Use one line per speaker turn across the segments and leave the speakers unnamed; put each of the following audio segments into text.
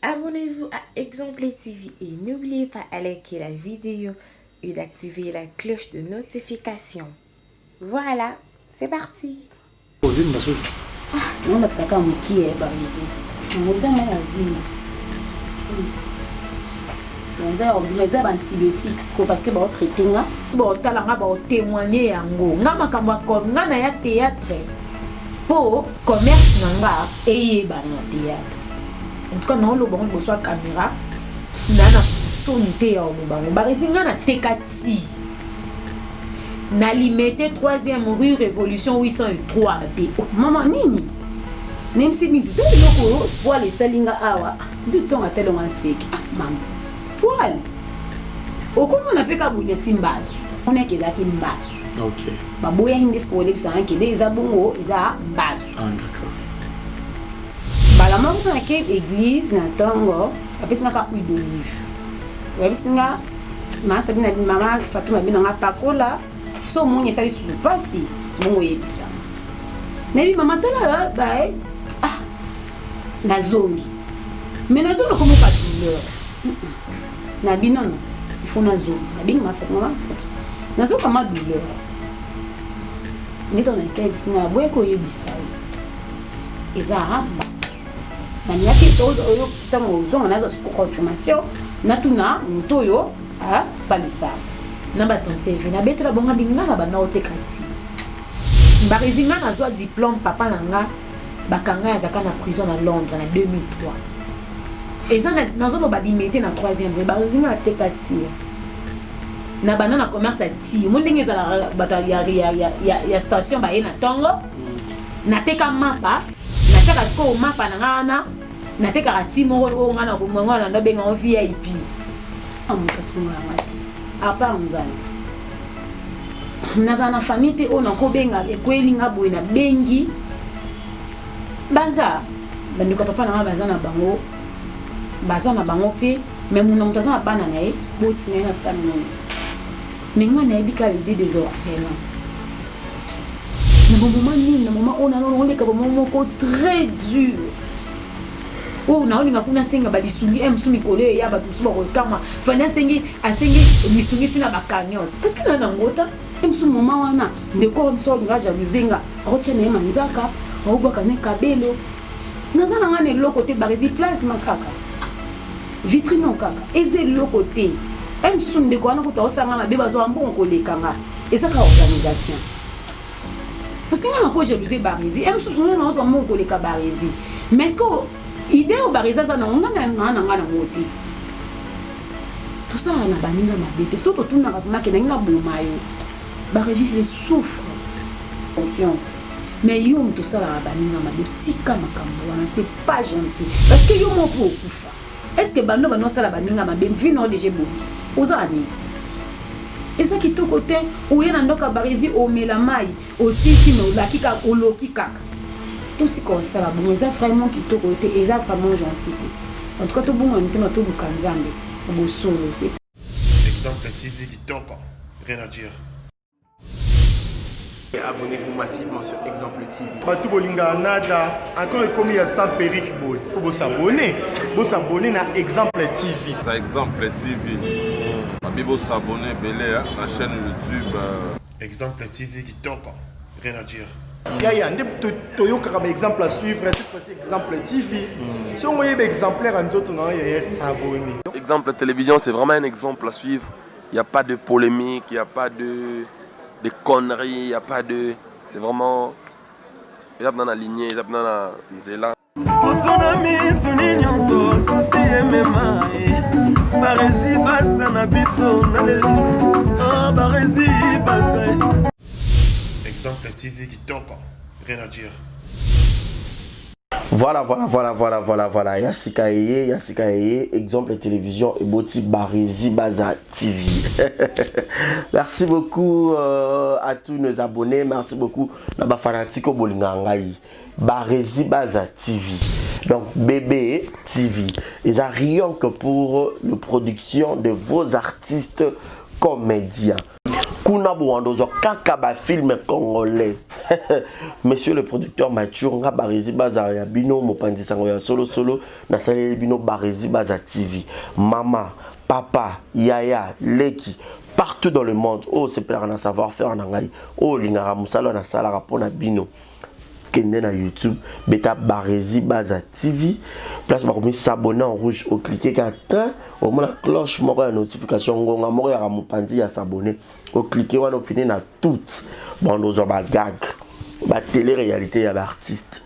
Abonnez-vous à Exemple TV et n'oubliez pas à liker la vidéo et d'activer la cloche de notification. Voilà, c'est parti.
Ozwi basusu.
Ah, nolakisaka mokie barezi yango eza ngai na vino eza ya kobima eza ba antibiotiques ko parce que baotraite nga
baotala nga baotemoigne yango nga makambo ya com nga na ya théâtre mpo commerce na nga eyebana na théâtre en tout cas naoloba ngo liboso ya caméra na na soni te ya oloba ngo baresi nga nateka ti na limete 3e rue révolution 803
te oh, mama nini nemsi bintu te eloko oyo poile esali nga awa nde ntongo atelonga nseki ah mama poile okomona mpe kabunya ti mbasu oneke ezalaki mbasu
okay.
baboyaki nde sikoyo olebisanga kende eza bongo eza mbasu
ah, d'accord.
Mbala moko nake église na ntongo bapesi nga kaka huile d'olive bayebisi nga mama sabina mama fatuma bino nga pakola so omoni esali susu mpasi bongo oyebisa nayebi mama tala bae ah nazongi mais nazongi nakomoka douleur na bino no il faut nazonga nabengi ma fatuma nazoka ma douleur nde to nakebisi nga boye koyebisa yo eza bato nalingaki oyo ntango ozonga nazwa siko confirmation natuna moto oyo asalisa
na batonti eve nabetela bonga binga na banda oteka ti barezi nga nazwa diplôme papa na nga bakanga azalaka na prison na londres na 2003 eza nazoloba limete na 3e rue barezi nga ateka ti na banda na commerce ya ti omoni ndenge ezalaka bato ya station baye na ntongo nateka mapa natiaka sikoyo mapa na nga wana natekaka ti moko oyo nga nakomango na ndabenga ngo vip
moto asungaka nga te apart nzambe nazala na famille te oyo nakobenga ekweli nga boye nabengi baza bandeko ya papa na nga baza na bango baza na bango mpe me mona moto aza na bana na ye boti na ye na sali nini me nga nayebi kaka l'idée des orphelins na bamoma nini na moma oyo nano oleka bamoma moko très dur oyo naolinga kuna asenga balisungi e mosusu mikolo eya bato mosusu bakokama fani asengi asengi lisungi ntina bacagnote parce que na nango ta e mosusu moma wana ndeko oyo mosusu olinga jalouse nga akotya na ye manzaka akobwaka ne kabelo naza na nga na eloko te barezi plasma kaka vitrine kaka eza eloko te e mosusu ndeko wana kuta osanga mabe bazwa mbongo koleka nga eza kaka organisation parce que nga nako jalouse barezi e mosusu nga nazwa mbongo koleka barezi mais ce que idée oyo barezi aza nango nga na nga na nga nango te tosala na baninga mabe te so totunaka make nangi naboma yo barezi je souffre confiance mais yo moto osalaka baninga mabe tika makambo wana c'est pas gentil parce que yo moko okufa est ce que bando bando osala baninga mabe mvi nao deja ebongi oza na nini eza kitoko te oye na ndoka barezi omela mai osisi me olaki kaka oloki kaka totika osala bongo eza vraiment kitoko te eza vraiment gentil te en tout cas tobonga mitema toluka nzambe bosolo.
Exemple TV kitoko, rien à dire.
Abonnez-vous massivement sur Exemple TV.
Bato bolingaka nada encore ekomi ya sans perruque boye faut bosabone bosabone na Exemple TV.
Ça Exemple TV. Babi bosabone ebele na chaîne YouTube.
Exemple TV kitoko, rien à dire. Yaya nde toyokaka ba exemple à suivre cette fois-ci Exemple TV. Soki oyeba exemplaire ya nzoto na yo yaya s'abonner.
Exemple télévision c'est vraiment un exemple à suivre. Il n'y a pas de polémique, il n'y a pas de, de conneries, il n'y a pas de. C'est vraiment. Eza na lignée, eza na nzela.
Poso na miso ni nyonso susi emema ye barezi baza na biso na lelo ah, barezi baza.
Exemple TV kitoko, rien à dire.
Voilà, voilà, voilà, voilà, voilà, voilà. Ya sika eye, ya sika eye, exemple télévision eboti Barezi Baza TV. Merci beaucoup à tous nos abonnés, merci beaucoup na ba fanatique bolinga ngai. Barezi Baza TV. Donc BB TV. Eza rien que pour la production de vos artistes comédiens. Kuna bowanda ozwa kaka ba film congolais. Monsieur le producteur Mathieu nga Barezi Baza ya bino mopanzi sango ya solo solo nasaleli bino Barezi Baza TV. Mama, papa, yaya, leki partout dans le monde oyo osepelaka na savoir faire na ngai oyo olingaka mosala oyo nasalaka mpo na bino kende na youtube beta Barezi Baza TV place bakomi s'abonner en rouge oclique kaka tin omona cloche moko ya notification ngonga moko yaka mopanzi ya s'abonner oclique wana ofini na toute bando ozwa bagag batele réalité ya baartiste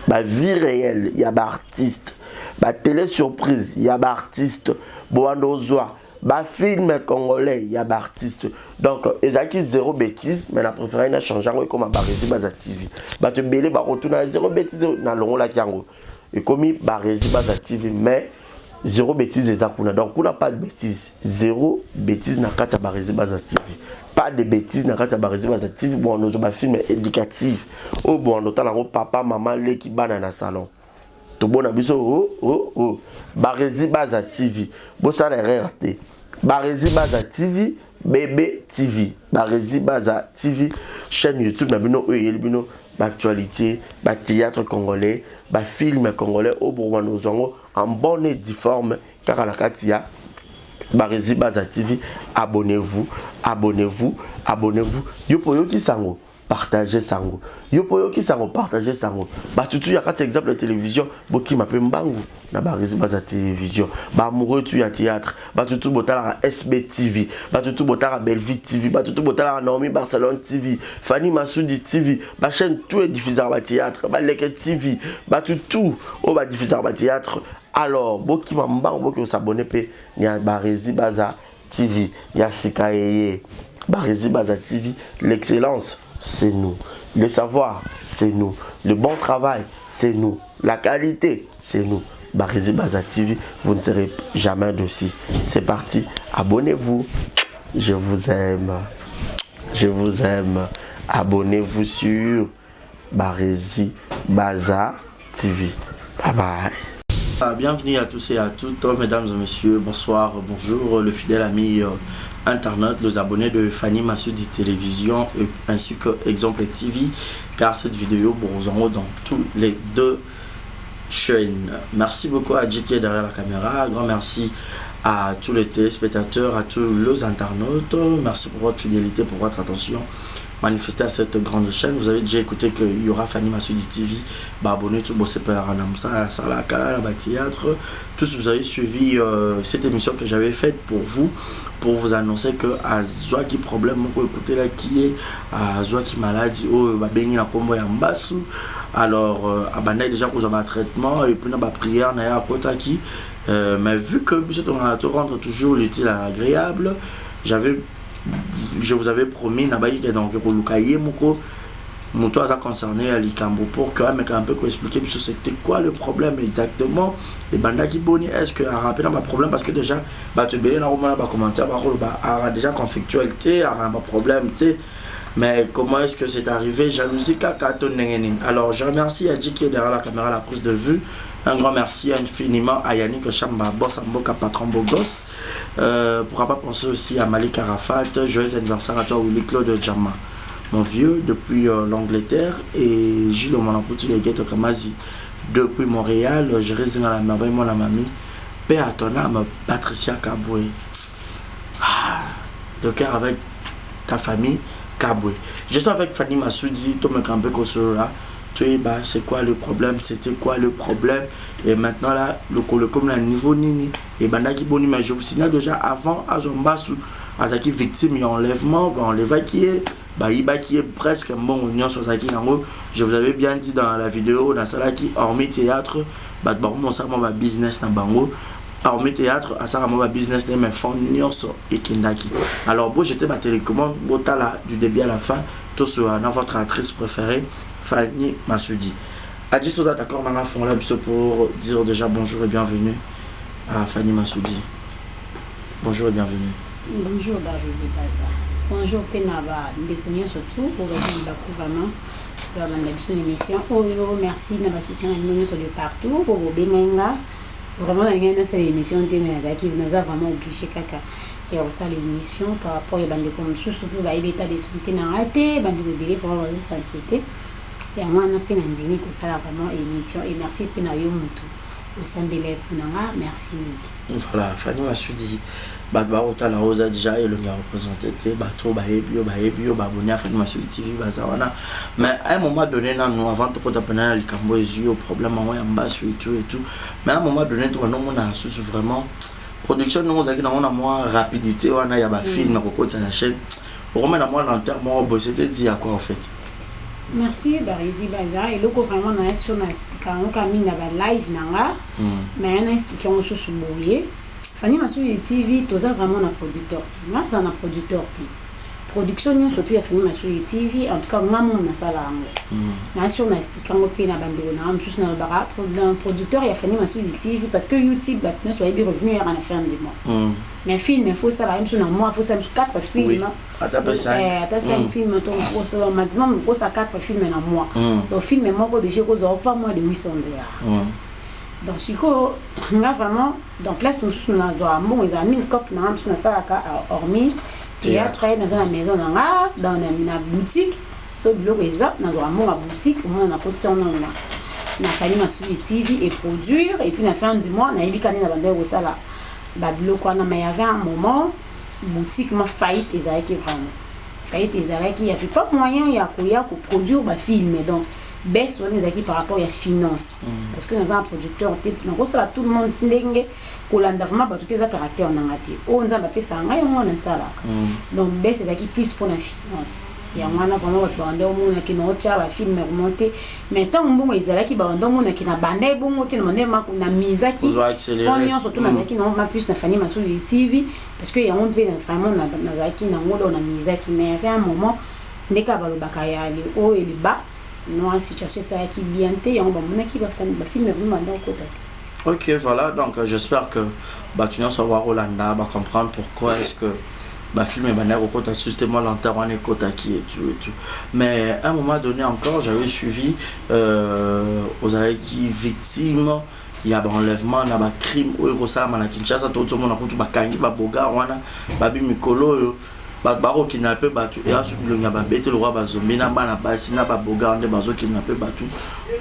bavie réelle ya baartiste batele surprise ya baartiste bowanda ozwa bafilme congolais ya baartiste. Donc ezalaki zéro bêtise, mais na préféré na change yango ekoma Barezi Baza TV. Bato ebele bakotuna zéro bêtise, nalongolaki yango ekomi Barezi Baza TV, mais zéro bêtise eza kuna. Donc kuna pas de bêtise, zéro bêtise na kati ya Barezi Baza TV, pas de bêtise na kati ya Barezi Baza TV. Bon, ozwa bafilme éducative oyo bon otala yango papa, mama, leki, bana na salon tobona biso. Oh, oh, oh. Barezi Baza TV, bosala erreur te. Barezi Baza TV, BB TV, Barezi Baza TV, chaîne YouTube na bino oyo eyeli bino baactualité, bathéâtre congolais, bafilme congolais oyo bokobanda kozwa yango en bonne et due forme kaka na kati ya Barezi Baza TV. Abonnez-vous, abonnez-vous, abonnez-vous. Yo mpo oyoki sango, partage sango. Yo mpo oyoki sango, partage sango. Batutu ya kati exemple ya télévision, bokima mpe mbangu na Barezi Baza Télévision. Baamoureux tu ya théâtre, batutu botalaka SB TV, batutu botalaka Bellevue TV, batutu botalaka Naomi Barcelone TV, Fanny Masudi TV, bachaîne tout ediffusaka bathéâtre, Baleke TV, batutu oyo badiffusaka bathéâtre. Alors bokima mbangu, boki osabone mpe ya Barezi Baza TV ya sika eye, Barezi Baza TV. L'excellence, c'est nous. Le savoir, c'est nous. Le bon travail, c'est nous. La qualité, c'est nous. Barezi Baza TV, vous ne serez jamais dessus. C'est parti, abonnez-vous. Je vous aime, je vous aime. Abonnez-vous sur Barezi Baza TV. Bye bye.
Bienvenue à tous et à toutes, mesdames et messieurs, bonsoir, bonjour, le fidèle ami internaute, les abonnés de Fanny Masudi Télévision ainsi que Exemple TV, car cette vidéo, bon, vous dans tous les deux chaînes. Merci beaucoup à JK derrière la caméra, grand merci à tous les téléspectateurs, à tous les internautes, merci pour votre fidélité, pour votre attention manifestée à cette grande chaîne. Vous avez déjà écouté qu'il y aura Fanny Masudi TV, bah, abonné tout Salaka, théâtre. Tous vous avez suivi cette émission que j'avais faite pour vous annoncer que azwaki problème moko écoutez là qui est azwaki maladie oyo babengi na kombo ya mbasu. Alors abandaki déjà kozwa ba traitement et puis na ba prière na ye akotaki, mais vu que biso tongaka to rendre toujours l'utile à l'agréable, j'avais je vous avais promis nabaki ke donc koluka ye moko moto aza concerné ya likambo pour que ameka un peu koexpliquer biso c'était quoi le problème exactement, ebandaki boni, est ce que arape na baproblème, parce que déjà bato ebele nakomona bacommentaire bakoloba ara déjà conflictuel te, ara na baproblème te, mais comment est-ce que c'est arrivé? Jalousie kaka to ndenge nini? Alors je remercie Adji qui est derrière la caméra, la prise de vue. Un grand merci infiniment à Yannick Chamba, boss Mboka, patron beau gosse. Pourquoi pas penser aussi à Malik Arafat. Joyeux anniversaire à toi, Willy Claude Djama, mon vieux, depuis l'Angleterre. Et Gilles Monapouti, les Ghetto Kamazi, depuis Montréal. Je résine à la merveille, mon mamie. Paix à ton âme, Patricia Kaboué. Ah, de cœur avec ta famille, Kaboué. Je suis avec Fanny Massoudi, Thomas Kampe Kosora. Tu bah, c'est quoi le problème? C'était quoi le problème? Et maintenant là, le comme le niveau nini ebandaki boni? Mais je vous signale déjà avant azwa mbasu, azalaki victime ya enlèvement, baenlevaki ye, bayibaki ye presque mbongo nyonso azalaki nango. Je vous avais bien dit dans la vidéo nasalaki, hormis théâtre, bato bakomosala mwa babusiness na bango. Hormis théâtre, asalaka mwa babusiness na ye, mais fond nyonso ekendaki. Alors bo jeter batélécommande, botala du début à la fin, tosola na votre actrice préférée, Fanny Masudi. Adji Sosa, d'accord, nanga fond là pour dire déjà bonjour et bienvenue à Fanny Massoudi. Bonjour et bienvenue.
Bonjour Barezi Baza. Bonjour mpe na bandeko nyonso tu oyo bazali vraiment balanda biso na émission oyo. Merci na basoutien na bino nyonso de partout po bobengai nga. Vraiment nalingai nasala émission te, mais nazalaki naza vraiment obligé kaka. Ya kosala émission par rapport ya bandeko mosusu mpe bayebi état d'esprit te na nga te. Bandeko ebele vraiment bazos'inquiéter. Yango wana mpe nandimi kosala vraiment émission. Et merci mpe na yo motu osambela mpo na nga, merci mingi.
Voilà, Fanny Masudi, bato bakotala, oza déjà elongi ya représente te. Bato bayebi yo, bayebi yo, baabonné ya Fanny Masudi TV baza wana. Mais à un moment donné, nanu avant tokota mpena na likambo ezwi yo problème yango ya mbasu et tout et tout, mais à un moment donné tobandomona susu vraiment production ndenge ozalaki nango na mwa rapidité wana ya bafilm ya kokotisa na chaîne, okoma na mwa lenteur moko boye. C'était dû à quoi en fait?
Merci Barisi Baza. Eloko vraiment na sur na expliquer yango kaka mingi na balive na nga, mais na expliquer yango susu boye: Fanny Masudi TV, toza vraiment na producteur te. Nga aza na producteur te. Production nyonso tu ya Fanny Masudi TV, en tout cas nga momo nasala yango. Na sur na expliquer yango mpe na bandeko na nga mosusu, nalobaka producteur ya Fanny Masudi TV, parce que YouTube, bato nyonso bayebi revenu yaka na fin du mois, mais film faut osala ye mosusu na mois, faut osala mosusu 4 films.
Ata mpe 5.
Ata 5 films to maximum okosa 4 films na mois. Donc film moko déjà ekozwa pas moins de 800 $. Donc sikoyo nga vraiment dans place mosusu nazwa mbongo ezala mingi, cope na nga mosusu nasalaka hormis théâtre, naza na maison na nga, dans na boutique. So biloko eza, nazwaka mbongo ya boutique, omona nakotisa ngo nano na Fanny Masudi TV et produire, et puis na fin du mois nayebi kani na bandaki kosala babiloko wana. Mais y avait un moment, boutique ma faillite ezalaki, vraiment faillite ezalaki, y avait pas moyen ya koya koproduire bafilm. Donc baisse wana ezalaki par rapport ya finance, parce que naza un producteur te. Nakosala tout le monde ndenge kolanda vraiment bato te, eza caractère nanga te. Oyo Nzambe apesaka ngai, yango wana nasalaka. Donc baisse ezalaki plus mpona finance. Yango wana vraiment bato banda omonaki naotya bafilm vraiment te. Mais ntango mbongo ezalaki, babanda omonaki na banda ebongo te, na banda na misaki fond nyonso to nazalaki nango ma plus na Fanny Masudi TV, parce que yango mpe vraiment nazalaki nango, donc na misaki. Mais avait un moment, nde kaka balobaka ya le haut et le bas. Non, situation esalaki bien te, yango bamonaki bafilm vraiment banda okota te.
Ok, voilà. Donc j'espère que bato nyonso bakolanda bacomprendre pourquoi est ce que bafilm ebandaki kokota justement lenteur wana ekotaki et tout et tout. Mais à un moment donné encore, j'avais suivi, ozalaki victime ya baenlèvement na bacrime oyo ekosalama na Kinshasa. Tozomona kutu bakangi babogar wana babi mikolo oyo, bato bakokenda mpe bato eya so bilongi ya babete lokwa bazombi na bana basi na babogar nde bazokenda mpe bato.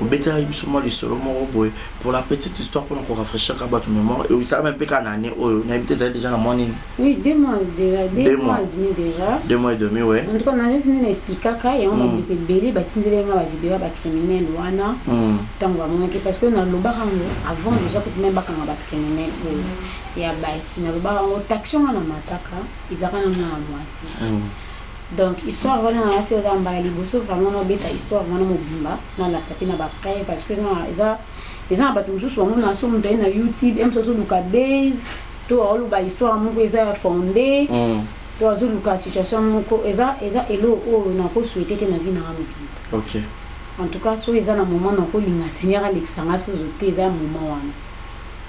Obetelaki biso mwa lisolo moko boye pour la petite histoire, mpona korafraîchir ka bato mémoire. Esalama mpe kaka na année oyo, nayebi te, ezali déjà na mwa nini?
Oui, 2 mois déjà, deux,
2
mois
mois.
Et demi déjà.
2 mois et demi, ouais.
En tout cas nazo nde na expliquaka yango. Bandeko ebele batindeli nga bavideo ya bacriminel wana. Ntango bamonaki, parce que nalobaka yango avant déjà kuti me bakanga bacriminel oyo ya basi, nalobaka yango taxi nga na mataka ezalaka na mwana mwasi. Donc histoire wana na asi oza mbala liboso vraiment nobeta histoire wana mobimba, nalakisa mpe na bapreuve, parce que eza na bato mosusu bango na so moto aye na YouTube, ye mosusu azoluka base to aoluka histoire moko eza ya fondé to azoluka situation moko eza eloko oyo nakosouhaiter te na vie nanga mobimba. En tout cas, soki eza na moment nakolinga Seigneur alekisanga sozo te, eza moment wana.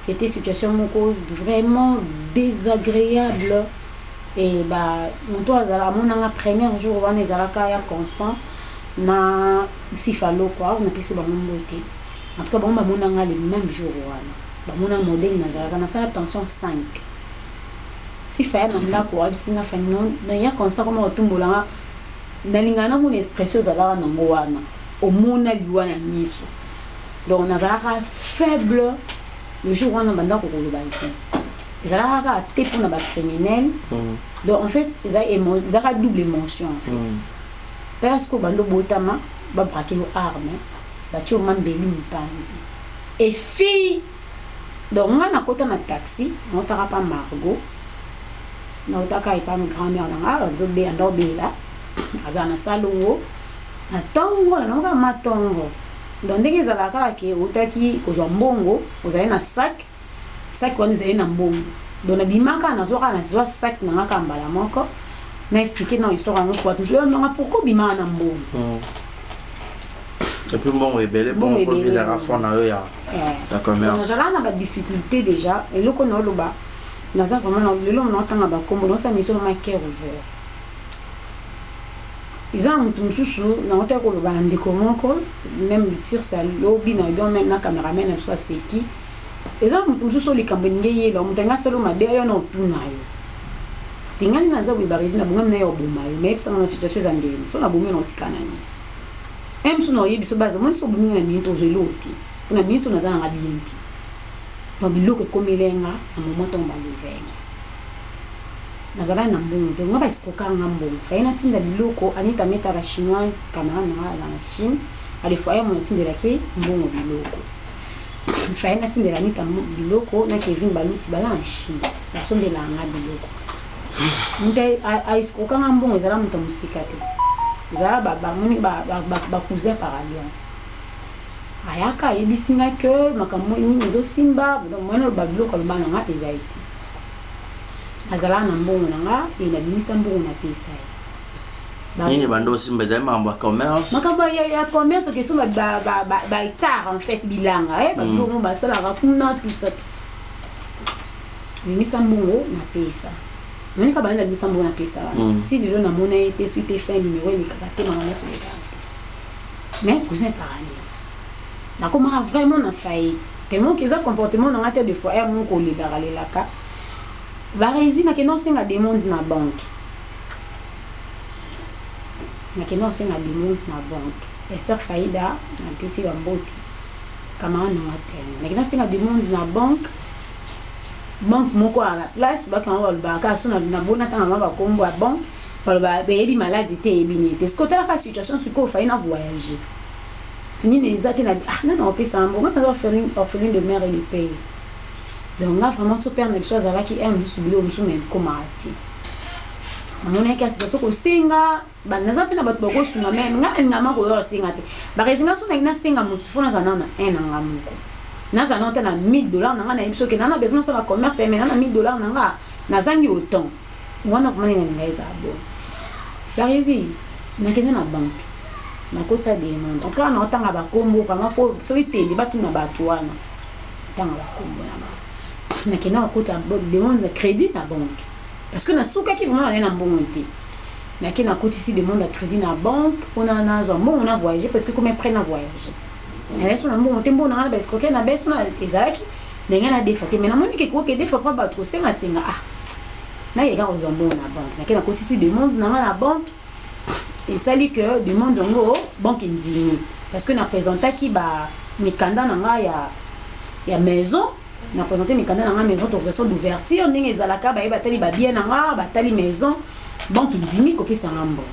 C'était situation moko vraiment désagréable. E ba moto azala amonanga premier jour wana, ezalaka ya Constant na Sifa Lokwa, napesi bango mbote. En tout cas bango bamonanga le même jour wana, bamona modèle nazalaka nasala tension 5. Sifa ya na ndako abisinga Fani ya Constant koma kotumbolanga, nalingaka namona expression ozalaka nango wana, omona liwa na miso. Donc nazalaka faible le jour wana, bandako koloba te, ezalaka kaka te mpona bacriminel. Donc en fait ezalaka double émotion en fait. Tala sikoyo, bando botama babraquer yo arme, batie yo mambeli mopanzi et fille. Donc nga nakota na taxi, naotaka pa Margot, naotaka epa grand-mère na nga, bazobeya ndobela azala na salongo na ntongo, nanamoka matongo. Donc ndenge ezalaka kaka ke outaki kozwa mbongo, ozali na sac, sac wana ezali na mbongo. Donc nabimaka, nazwaka, nazwa sac na nga kaka mbala moko na expliquer na histoire yango po bato nanga pourquoi obimaka na mbongo.
Et puis mbongo ebele.
Mbongo
bongo
ebele.
Ezalaka fond na yo ya commerce.
Nazalaka na badifficulté déjà. Eloko naoloba, naza vraiment lelo naotanga bakombo, naosala mission na cœur ouvert. Eza na moto mosusu naotaki koloba na ndeko moko, même tirse alobi na bien, même na cameraman na biso aseki. Eza na moto mosusu oyo likambo elingi eyela moto alingi asala mabe, ayo na otuna yo. Te ngai naza boye Barezi na bongami naye oboma yo mais yebisa nga na situation eza ndenge so na bomi na otika nani un mosusu na oyebi so baza omoni so obomi nga na minute ozwa eloko te mpo na minute oyo naza nanga bien te donc biloko ekomeli nga na moment ntango baleva nga nazalaki na mbongo te nga baescroka nga mbongo faye natinda biloko anita meta ba chinoise camarade na nga aza na chine alefoye mo natindelaki mbongo biloko faye natindela anita biloko na kevin baluti baza na chine basombelaka nga biloko moto aescroka nga mbongo ezala moto ya mosika te ezala bamoni bacousin par alliance ayaka ayebisi nga ke makambo nini ezosimba moyen aloba biloko aloba na nga ezali te nazalaka na mbongo na nga e nabimisa mbongo napesa ye
nini banda osimba ezali makambo ya commerce
makambo ya commerce okesomba bahectare en fait bilanga eh, babiloko mm. basalaka kuna tout ça tout ça bimisa mbongo napesa monika banda nabimisa mbongo napesa wana mm. ti lelo namona ye te soki te fin numero elekaka te makambo nyonso elekaka te mais cousin par alliance nakomaka vraiment na faillite tellement que eza comportement na nga te de fois ya moko olelaka lelaka barezi nakenda osenga demande na banque nakenda osenga demande na banque Esther Faida napesi bambote camarade na nga tellement nakenda osenga demande na banque banque moko à la place bakanga balobaka kaka so nabona ntanga ma bakombo ya banque baloba bayebi maladi te eyebi nini te sikoyo otalaka situation sikoyo ofai na voyage nini eza te na ah nani opesa yango nga naza orpheline orpheline de mère et de père donc nga vraiment so père na biso azalaki un mosusu biloko mosusu mais ekomaka te namonaki ya situation kosenga naza mpe na bato bakosunga me nga nalinga ma koya kosenga te barezinga so naki nasenga motu fo nazala nano na un na nga moko nazala nano te na 1000 dollar na nga nayebi soki na na besoin nasala commerce mais na na 1000 dollar na nga nazangi autant wana komani nalinga ezala bon barezi nakende na banque nakotisa demande en tout cas naotanga bakombo vraiment mpo soki tembe batuna bato wana ntanga bakombo na bango nakenda kokotisa demande ya crédit na banque parce que nasukaki vraiment naye na mbongo te nake nakotisi demande ya crédit na banque mpona nazwa mbongo na voyage parce que comme prêt na voyage nazali so na mbongo te mbongo na nga na baescroke na beso na ezalaki ndenge nadefa te mais namoni ke koke defa mpo bato kosengasenga ah nayeka kozwa mbongo na banque nake nakotisi demande na nga na banque esali ke demande yango banque endimi parce que napresentaki ba mikanda na nga ya, ya maison na présente mikanda na nga maison autorisation d'ouverture ndenge ezalaka baye batali babien na nga batali maison banque endimi kopesa nga mbongo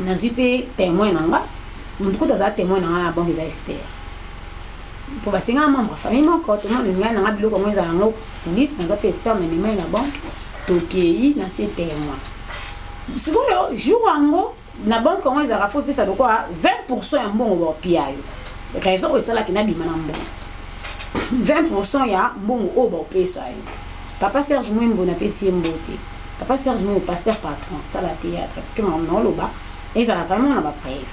nazwi mpe témoin na nga motu kuta azala témoin na nga na banque eza ester mpo basengaka membre ya famille moko tomona ngai na nga biloko yango ezala yango police nazwa mpe ester na memai na banque tokei na se témoin sikoyo jour yango na banque yango ezalaka fo opesa lokola 20 pourcent ya mbongo baopia yo raison oyo esalaki nabima na mbongo 20 pourcent ya mbongo oyo baopesa yo papa serge mwembo napesi ye mbote papa serge mwembo pasteur patron sala théâtre parce que makambo naoloba ezala vraiment na bapreuve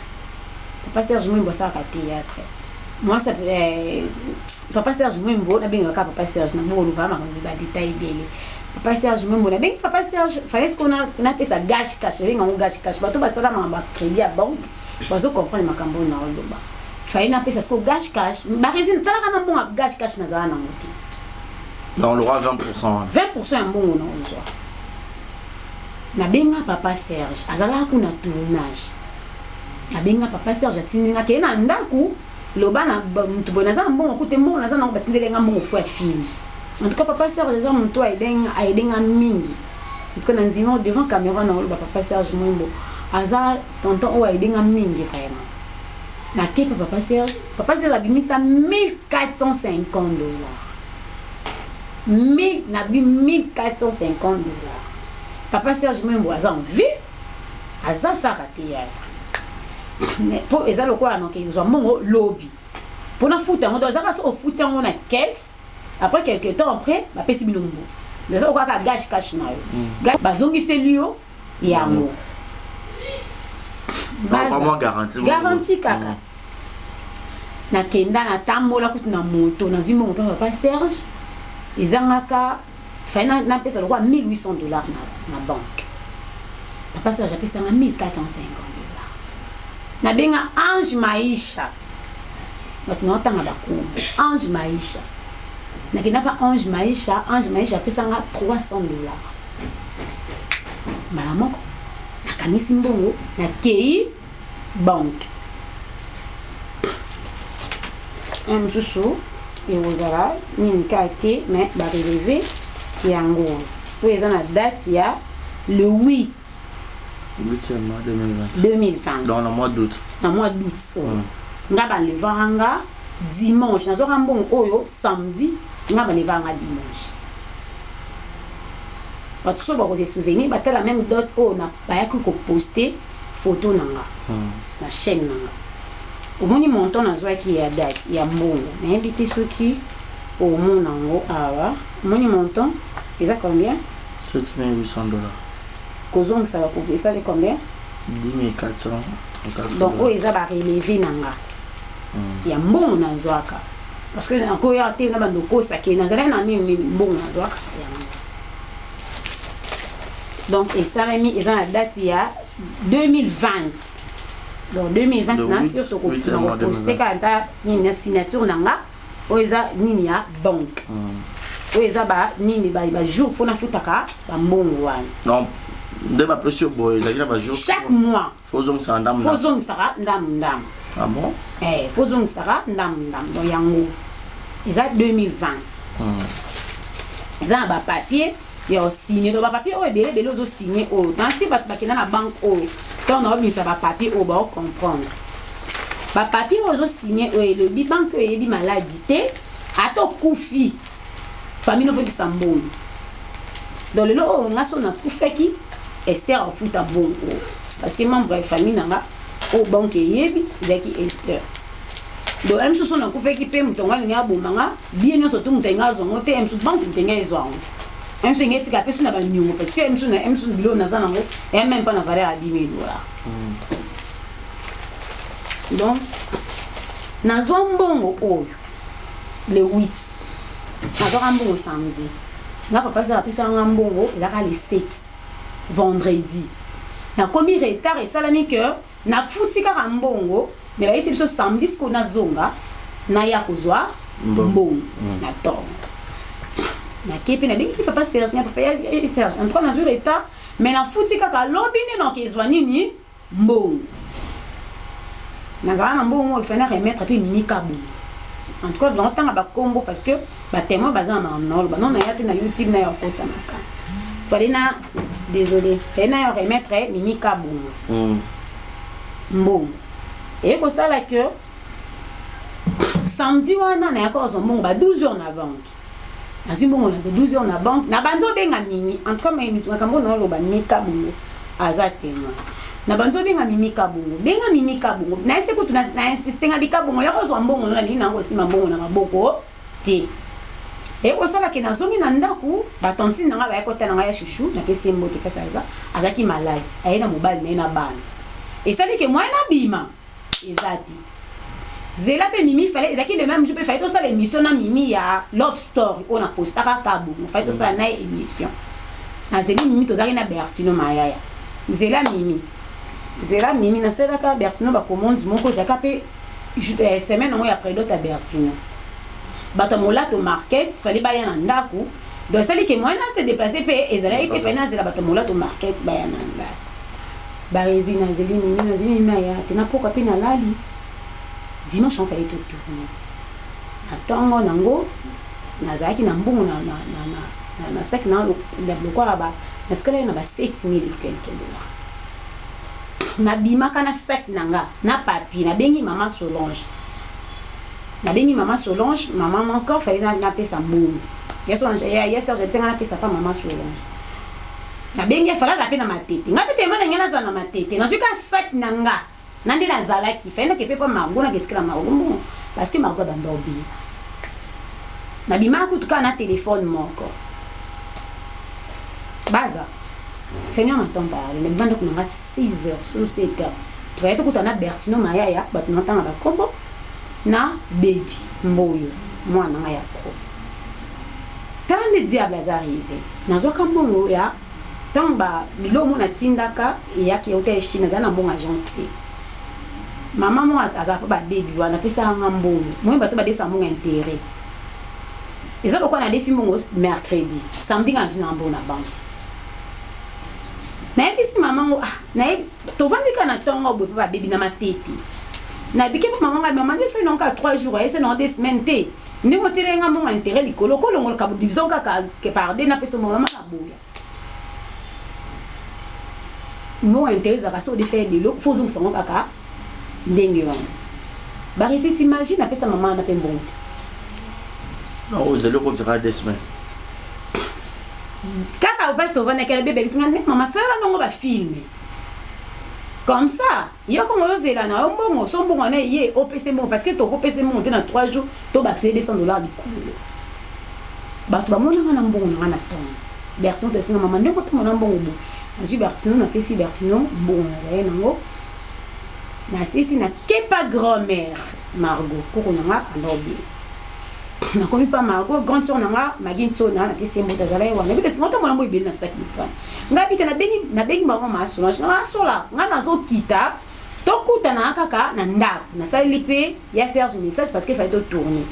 papa serge mwembo asalaka théâtre mwasi eh, papa serge mwembo nabengaka papa serge na boloba makambo badetail ebele papa serge mwembo nabengi papa serge fallait sikoyo napesa gage cash nabengi yango gage cash bato basala makambo ya crédit ya banque bazo comprendre makambo oyo naoloba fallait napesa sikoyo gage cash baresine talaka na mbongo ya gage cash nazala nango te
Donc, le roi 20%.
20% ya mbongo na ozwa nabenga papa serge azalaka kuna tournage nabenga papa serge atindi nga keye na ndako loba na motu boye naza na mbongo kute mbongo naza nango batindeli nga mbongo fo ya film en tout cas papa serge eza motu aide nga mingi en tout cas na ndima devant caméra na oloba papa serge mwembo aza tonton oyo aide nga mingi vraiment nakepa papa serge papa serge abimisa 1450 dollars 1000 nabi 1450 dollars papa serge mwembo aza en vie aza saka théâtre mpo eza lokola noke ozwa mbongo lobi mpo nafuta yango to ezaka so ofuti yango na caisse après quelque temps après bapesi bino mbongo eza lokola kaka gage cash na yo mm. bazongiseli yo yango
garantie
kaka mm. nakenda natambola kutu na moto nazwi mbongo mpe papa serge ezangaka fai napesa lokola 1800 dollars na, na banque papa serge apesanga 1450 dollars nabenga ange maisha bato naotanga bakombo ange maisha nakenda pa ange maisha ange maisha apesanga 300 dollars. Mbala moko nakangisi mbongo, nakei banque. Un mosusu ekozala nini kaka te, mais bareleve yango oyo eza na date ya le 8
8 mois 2020.
2020.
Donc na mois d'août.
Na mois d'août oyo. Nga balevaka nga dimanche, nazwaka mbongo oyo samedi, nga balevaka nga dimanche. Bato so bakose souvenir, batala même date oyo na bayaki koposte photo na nga na chaîne na nga. Omoni montant nazwaki ya date ya mbongo, nayebi te soki omona yango awa. Omoni montant eza combien?
7800 $.
Kozongisaka esali combien?
10 434.
Donc oyo eza barelevé na nga ya mbongo nazwaka, parce que nakoya te na bando okosake nazalaki na nini nini, mbongo nazwaka yango. Donc esalemi eza na date ya 2020, donc 2020 na sur tokoposte kaka nta nini na signature na nga. Oyo eza nini ya banque, oyo eza ba nini, bajour fo nafutaka bambongo wana.
Donc nde bapesi yo boye, ezalaki na bajour?
Chaque mois.
Fo ozongisaka ndambu?
Fo ozongisaka ndambu ndambu.
Ah bon?
Eh, fo ozongisaka ndambu ndambu. Donc yango eza 2020, eza na bapapier ya osigne. Donc bapapier oyo ebele ebele ozosigne oyo, nasi bato bakenda na banque oyo, ntango naobimisa bapapier oyo, baocomprendre bapapier oyo ozosigne oyo. Elobi banque oyo eyebi maladi te, ata okufi, famille nofokisa mbongo. Donc lelo oyo nga so nakufaki, Ester afuta mbongo oyo, parce que membre ya famille na nga oyo banque eyebi ezalaki Ester. Donc ye mosusu nakufaki mpe, moto yango alingi aboma nga bien nyonso to moto alingi azwa yango te. Ye mosusu banque moto alingi ezwa yango, ye mosusu alingi etika mpe so na baniongo, parce que ye mosusu na ye mosusu biloko naza nango eya même pas na valeur ya 10 000 $. Donc nazwa mbongo oyo le 8, nazwaka mbongo samedi. Nga papa eza apesaka nga mbongo ezalaka le 7, vendredi. Nakomi retard, esalami ke nafuti kaka mbongo, mais bayesi biso samedi siko nazonga naya kozwa mbongo na ntongo. Nake mpe nabengi mpe papa Serge, na papa Serge: en tout cas nazwi retard, mais nafuti kaka, lobi nde noke ezwa nini mbongo. Nazala na mbongo oyo fai na remettre mpe Mimi Kabongo. En tout cas naotanga bakombo parce que batémoin baza na makambo naoloba. Non, naya te na YouTube na ya kokosamaka. Fallait na, désolé, fallait na ya remettre Mimi Kabongo mbongo. Eye kosala ke samedi wana nayaka kozwa mbongo ba 12 heures na banque. Nazwi mbongo na 12 heures na banque, na banzi obenga Mimi. En tout cas makambo naoloba, Mimi Kabongo aza témoin. Na banzi obenga Mimi Kabongo, benga Mimi Kabongo, nayese kutu na insiste nga bikabongo ya kozwa mbongo no, nalingi nango kosima mbongo na maboko te. Ekosalaki nazongi na ndako, batantine na ngai baye kotala ngai ya shushu, napesi ye mbote kasi aza azalaki malade, aye na mobali na ye na bana. Esali ke moyen nabima eza te. Zela mpe Mimi fale ezalaki le même jour mpe fale tosala émission na Mimi ya love story oyo napostaka Kabongo. Fale tosala na ye émission. Nazeli Mimi, tozalaki na Bertino Mayaya. Zela Mimi, zela Mimi, nasalaka Bertino bacommande moko ezalaka mpe semaine yango ya prédote ya Bertino. Bato ya Molato Market fale baya na ndako. Donc esali ke moyen na se déplace mpe ezalaki te, fale nazela bato ya Molato Market baya na ndako. Barezi, nazeli Mimi, nazeli Mimi, aya te. Napoka mpe nalali. Dimanche on fallait totourne na ntongo nango, nazalaki na mbongo na sac na lokola ba natikalaki na ba 7000 et quelque dollars. Nabimaka na sac na nga na papier, nabengi mama Solange, nabengi mama Solange, mama moko fallait napesa mbongo ya Solange ya Serge abisenga napesa pa mama Solange. Nabengi, fallait aza mpe na Matete, nga mpe tema na ngai nazala na Matete. Nazwi ka sac na nga na nde nazalaki, fallait nake mpe mpa Margo, nake etikela Margo mbongo parce que Margo abanda obima. Nabimaka kutu kaka na telefone moko. Baza Seigneur m'entend parler. Nabima ndako na nga 6 heures so 7 heures, toyaki tokuta na Bertino Mayaya, bato na ntanga bakombo na Bebi Mboyo, mwana nga ya pro. Tala nde diable aza rusé. Nazwaka mbongo ya ntango ba biloko mo natindaka eyaki euta ya Chine, azali na mbongo agence te. Mama mo azala mpo babebi wana apesaka nga mbongo moye, bato badesa mbongo intérêt. Eza lokola nadefi mbongo mercredi, samedi nga nazwi na mbongo na banque. Nayebisi mama ngo ah, nayebi tovandi kaka na ntongo boye mpe babebi na matete. Nabiki mpe mama ngai mama nde esali nango kaka 3 jours, esali nango 2 semaines te. Ndenge otielaki nga mbongo ya intérêt likolo, kolongolaka disons kaka ke par deux napesa mbongo mama naboya. Mbongo ya intérêt ezalaka soki odefa ye lelo, faut ozongisa yango kaka ndenge wana. Barisi t'imagine apesa mama wana mpe mbongo te.
Non, ozali okozaka 2 semaines.
Kaka place tovandaki ala bebe bisinga nde mama sala nango ba film. Comme ça, yo kongo ozela na yo mbongo, so mbongo na ye opesa mbongo parce que tokopesa mbongo te na 3 jours to bakisele 200 dollars likolo. Bato bamonaka na mbongo na nga na tongo. Bertino tesinga mama ndenge otomona mbongo bo. Nazwi Bertino napesi Bertino mbongo na ye nango. Nasisi na kepa grand-mère Margot koko na nga anda obela. Nakomi pa Margot grande sœur na nga Magi Nsona napesi ye mbote azala ye wana. Ebele singa otomona mbongo ebele na sac de Nga bita nabengi nabengi bango ma Solange nga asola nga nazokita tokutana kaka na ndako nasaleli mpe ya Serge message parce que fallait totourner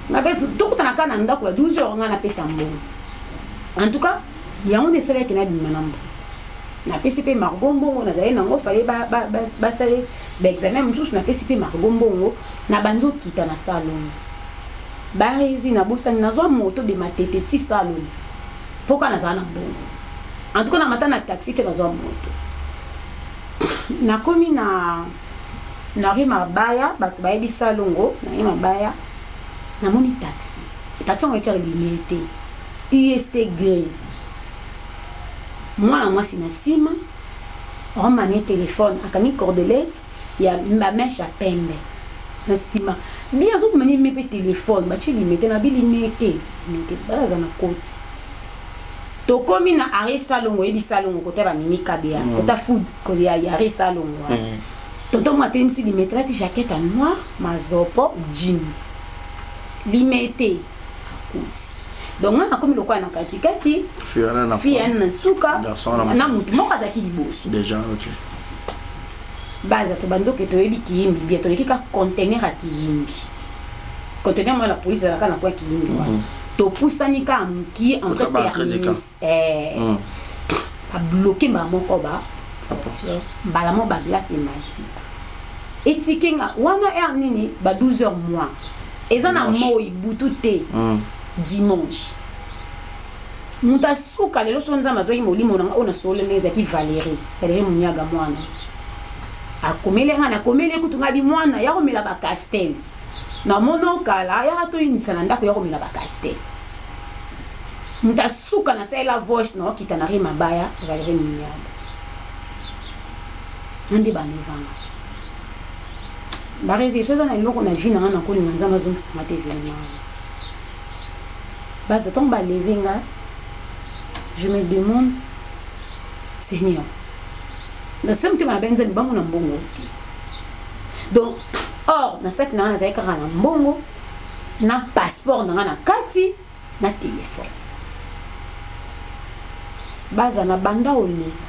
nga mpe tokutana kaka na ndako ya 12 heures nga napesa mbongo en tout cas yango nde esalaki nabima na mbongo napesi mpe Margot mbongo nazali nango fallait basale baexamen mosusu napesi mpe Margot mbongo na banzi okita na salon barezi nabosani nazwa moto de matete ti salon mpo kaka nazala na mbongo en tout cas namata na taxi te nazwa moto nakomi na na rue mabaya bato bayebi salongo na rue mabaya namoni taxi taxi yango etiaka limete ust grise mwana mwasi na nsima omamie telefone akangi cordelette ya bameshe ya pembe na nsima bien azokomani me mpe telefone batie limete na bilimete limete baza na koti tokomi na arrêt salongo oyebi salongo kota bamimi kabea mm. kota food ya ya arrêt salongo wana mm. tonton mo atelemisi limete alati jaquette ya noir mazopo jean limete akoti donc nga nakomi lokola na katikati fille yana na suka na motu moko azalaki liboso
déjà okay.
baza tobanzoke toyebi kiyimbi bien toleki ka conteneur ya kiyimbi conteneur moko la police ezalaka na kwa kiyimbi wana mm. topusani kaka mokie entre terminus eh, mm. babloke mbala moko ba mbala moko baglace emati etike nga wana heure nini ba 12 heures moins eza na moi butu te mm. dimanche moto asuka lelo so nzambe azwaki molimo na nga oyo nasololi ndenge ezalaki valérie valérie munyaga mwana akomeli nga nakomeli kutu nga bi mwana ya komela bacastel namona okala yaka toyindisa na ndako ya komela bacastel moto asuka nasalela voice na okita na ri mabaya valérie munyaga na nde balevanga barezi so eza na eloko na vie na nga nakolinga nzambe azongisanga te evenema baza ntango baleve nga je me demande seigneur nase motema na be nzambe bamona mbongo te donc or na saki na nga nazali kaka na mbongo na passeport na nga na kati na telefone baza na banda olela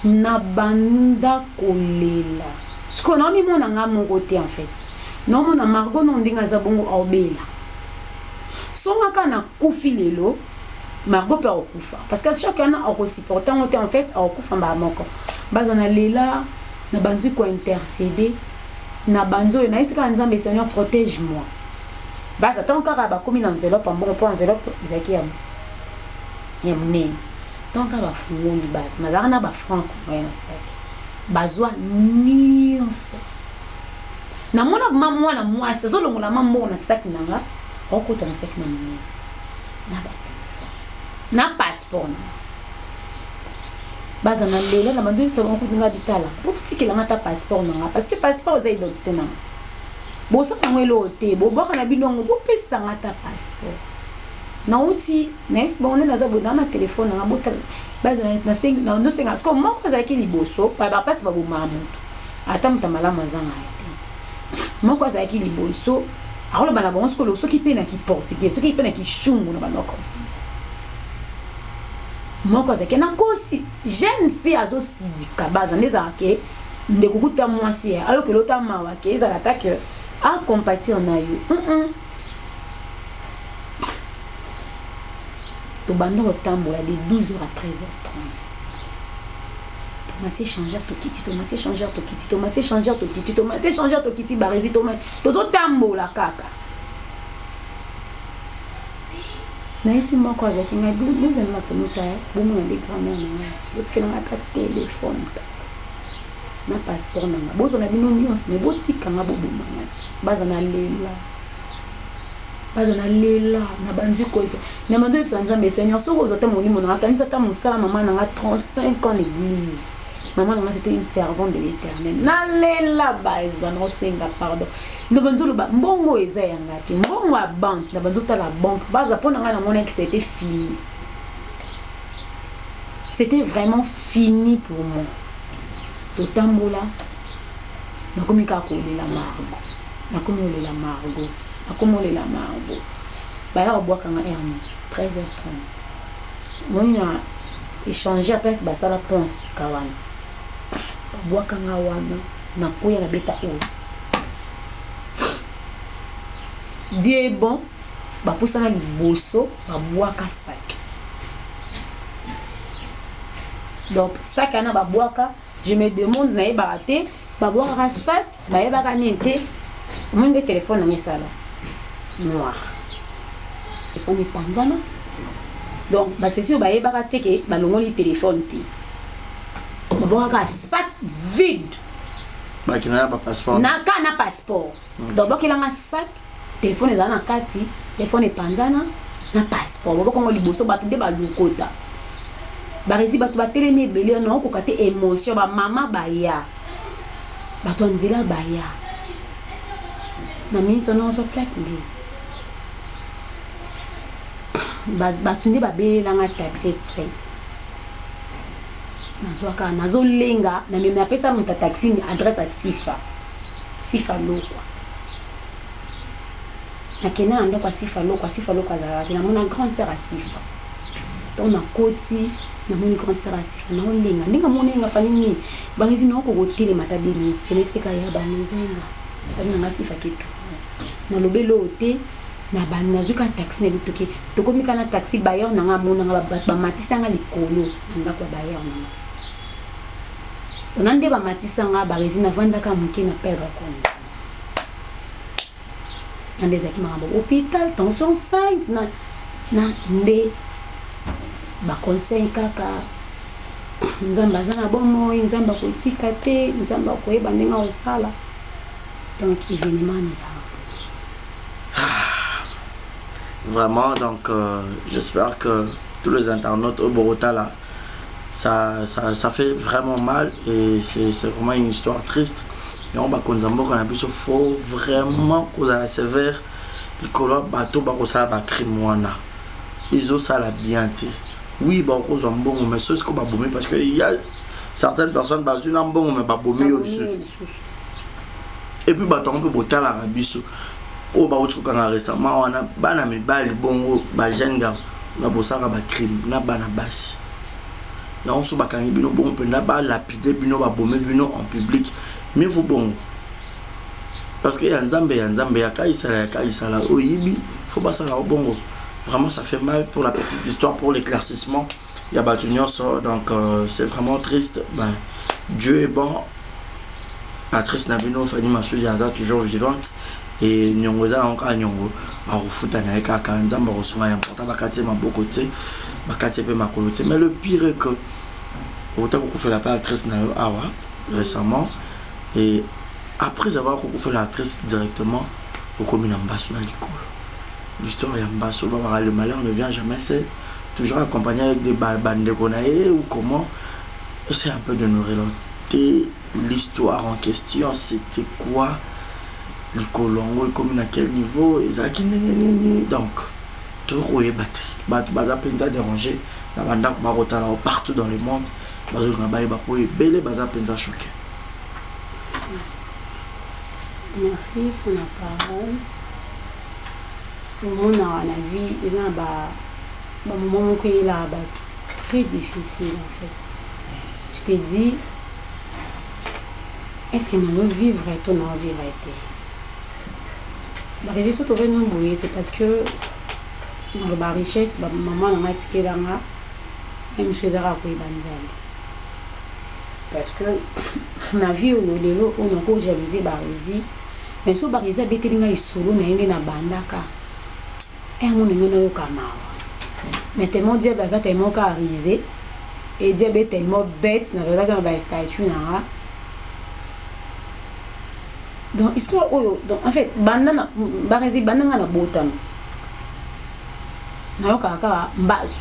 na banda kolela sikoyo naomimona nga moko te en fait naomona margot no ndenge aza bongo aobela songa kaka nakufi lelo margot mpe akokufa parce que chaque wana akosupporte yango te en fait akokufa mbala moko baza na lela na banzi kointercede na banzi oyo nayesi kaka nzambe seigneur protège moi baza ntango kaka bakomi na enveloppe ya mbongo mpo enveloppe ezalaki ya ya monene ntango kaka bafungoli baza nazalaka na bafranc congolais na saki bazwa nyonso namona ma mwana mwasi azolongola ma mbongo na saki na nga akokota na saki na monene na batelefone na passeport na nga baza na lela na banzoyebisa bango kutu nga bitala botikela nga ata passeport na nga parce que passeport eza identité na nga bosala yango eloko te bobwaka na bino yango bopesa nga ata passeport nauti nayebisi bango nde naza boye naa na telefone nanga botala nasenga siko moko azalaki liboso bapasi babomaka moto ata moto ya malamu azanga ye te moko azalaki liboso akoloba na bango sikoyo soki mpe na kiportugais soki mpe na kishungu na banoko moko azalaki nakosi jeune fille azosidika baza nde ezalaka ke ndeko kuta mwasi ye ayokela ota mawa ke ezala ata ke acompatir na yo mm -mm. Tobanda kotambola de 12h à 13h30. Tomati échangeur tokiti, tomati échangeur tokiti, tomati échangeur tokiti, tomati échangeur tokiti, Barezi tomati. Tozotambola kaka. Nayesi moko azalaki ngai bozala na tsamuta bomona nde grand-mère na ngai botikela ngai ata telefone kaka na passeport na ngai bozwa na bino nyonso me botika ngai boboma ngai te. Baza na lela, baza na lela, na bandi koyebisa, na bandi koyebisa Nzambe, Seigneur, soki ozwa ata molimo na ngai, kanisa ata mosala mama na ngai 35 ans na église. Mama na ngai c'était une servante de l'Éternel. Nalela baza naosenga pardon. Na bandi oloba mbongo eza ya ngai te, mbongo ya banque, na bandi otala banque baza mpo na ngai namonaki c'était fini. C'était vraiment fini pour moi. Totambola, nakomi kaka kolela Margot, nakomi kolela Margot, nakomi kolela Margot. Baya kobwaka nga heure nini? 13h30. Moni na échanger place basala pont sika wana. Babwaka nga wana, nakwea nabeta oyo. Dieu est bon, bapusana liboso, babwaka sac. Donc sac wana babwaka, je me demande nayebaka te, babwakaka sac, bayebaka nini te. Omoni nde telefone nanga esala noir. Telefone epanzana. Donc basesi oyo bayebaka te ke balongoli telefone te. Babwakaka sac vide.
Bakina na ba passeport.
Na ka na passeport. Donc bakelanga sac, telefone ezala na kati, telefone epanzana na passeport. Babokongo liboso bato nde balokota. Barezi bato batelemi ebele na okoka te émotion ba mama baya. Bato ya nzela baya. Na minso na ozwa plaque nde. Bato nde babelelanga taxi express. Nazwaka nazolenga na memi apesa moto ya taxi adresse ya Sifa. Sifa Lokwa. Nakenda na ndako ya Sifa Lokwa, Sifa Lokwa azalaka te, namona grande sœur ya Sifa. Donc nakoti, namoni grande sœur ya Sifa, naolenga ndenge amoni nga fani nini, bangezi naoko kotelema ata 2 minutes, nayebisi kaka ya banobenga babi na nga Sifa ke tournage. Nalobeli oyo te, na ba nazwi kaka taxi na bitoke, tokomi kaka na taxi, bailleur na nga amona nga, bato bamatisa nga likolo na ndako ya bailleur na nga. Ona nde bamatisa nga Barezi, navandaka moke na perdre connaissance. Na nde ezalaki makambo hôpital, tension 5 na, na nde ba conseil kaka Nzambe aza na bomoi, Nzambe akotika te, Nzambe akoyeba ndenge akosala. Donc événement ezalaka.
Vraiment, donc j'espère que tous les internautes au Bogota là, ça fait vraiment mal et c'est vraiment une histoire triste. Et on va konza mboka na biso, faut vraiment kozala sévère likolo ya bato bakosala ba crime wana. Ezosala bien te. Oui, bakozwa mbongo, mais soki sikoyo babomi, parce que il y a certaines personnes bazwi na mbongo mais babomi yo lisusu. Et puis bato yango mpe botalaka biso oyo bauti kokanga récemment wana, bana mibali bongo ba jeune garçon na bosalaka ba crime na bana basi yango so bakangi bino bongo mpenza balapide bino babomi bino en public, mieux vaut bongo parce que ya Nzambe ya Nzambe ya kaisala ya kaisala oyibi faut basala bongo. Vraiment, ça fait mal. Pour la petite histoire, pour l'éclaircissement ya bato nyonso, donc c'est vraiment triste. Ben, Dieu est bon, actrice na bino Fanny Masudi aza toujours vivante et nyongo eza nango kaka nyongo akofuta na ye kaka Nzambe akosunga ya important bakati ye maboko te, bakati ye mpe makolo te. Mais le pire est que ota kokufela mpe actrice na yo awa récemment et après avoir kokufela actrice directement okomi na mbasu na likolo. L'histoire ya mbasu babaka le malheur ne vient jamais seul, toujours accompagné avec des bandeko na ye ou comment. Essaye un peu de nous relater l'histoire en question. C'était quoi likolo yango, ekomi na quel niveau, ezalaki ndenge nini? Donc tokoyeba te, bato baza mpenza déranger na bandako bakotala partout dans le monde, bazolinga bayeba po ebele baza mpenza choqué.
Merci pour la parole. Omonaka na vie eza na bamoment moko eyelaka bato très difficile. En fait, tu te dis: est-ce que nazo vivre to nao vivre te? Baréseau so tovandi boye, c'est parce que Naloba richesse ba maman na nga atikela nga ye mosusu eza kaka koyeba Nzambe. Parce que na vie oyo lelo oyo nako jalouser Barezi mais so Barezi abeteli nga lisolo na ye nde na bandaka heure moko na ngai nayoka mawa. Mais tellement diable aza tellement ka rise et diable est tellement bête nazalaki na ba statut na nga. Donc histoire oyo donc en fait banda na Barezi banda nga na botama nayokaka kaka mbasu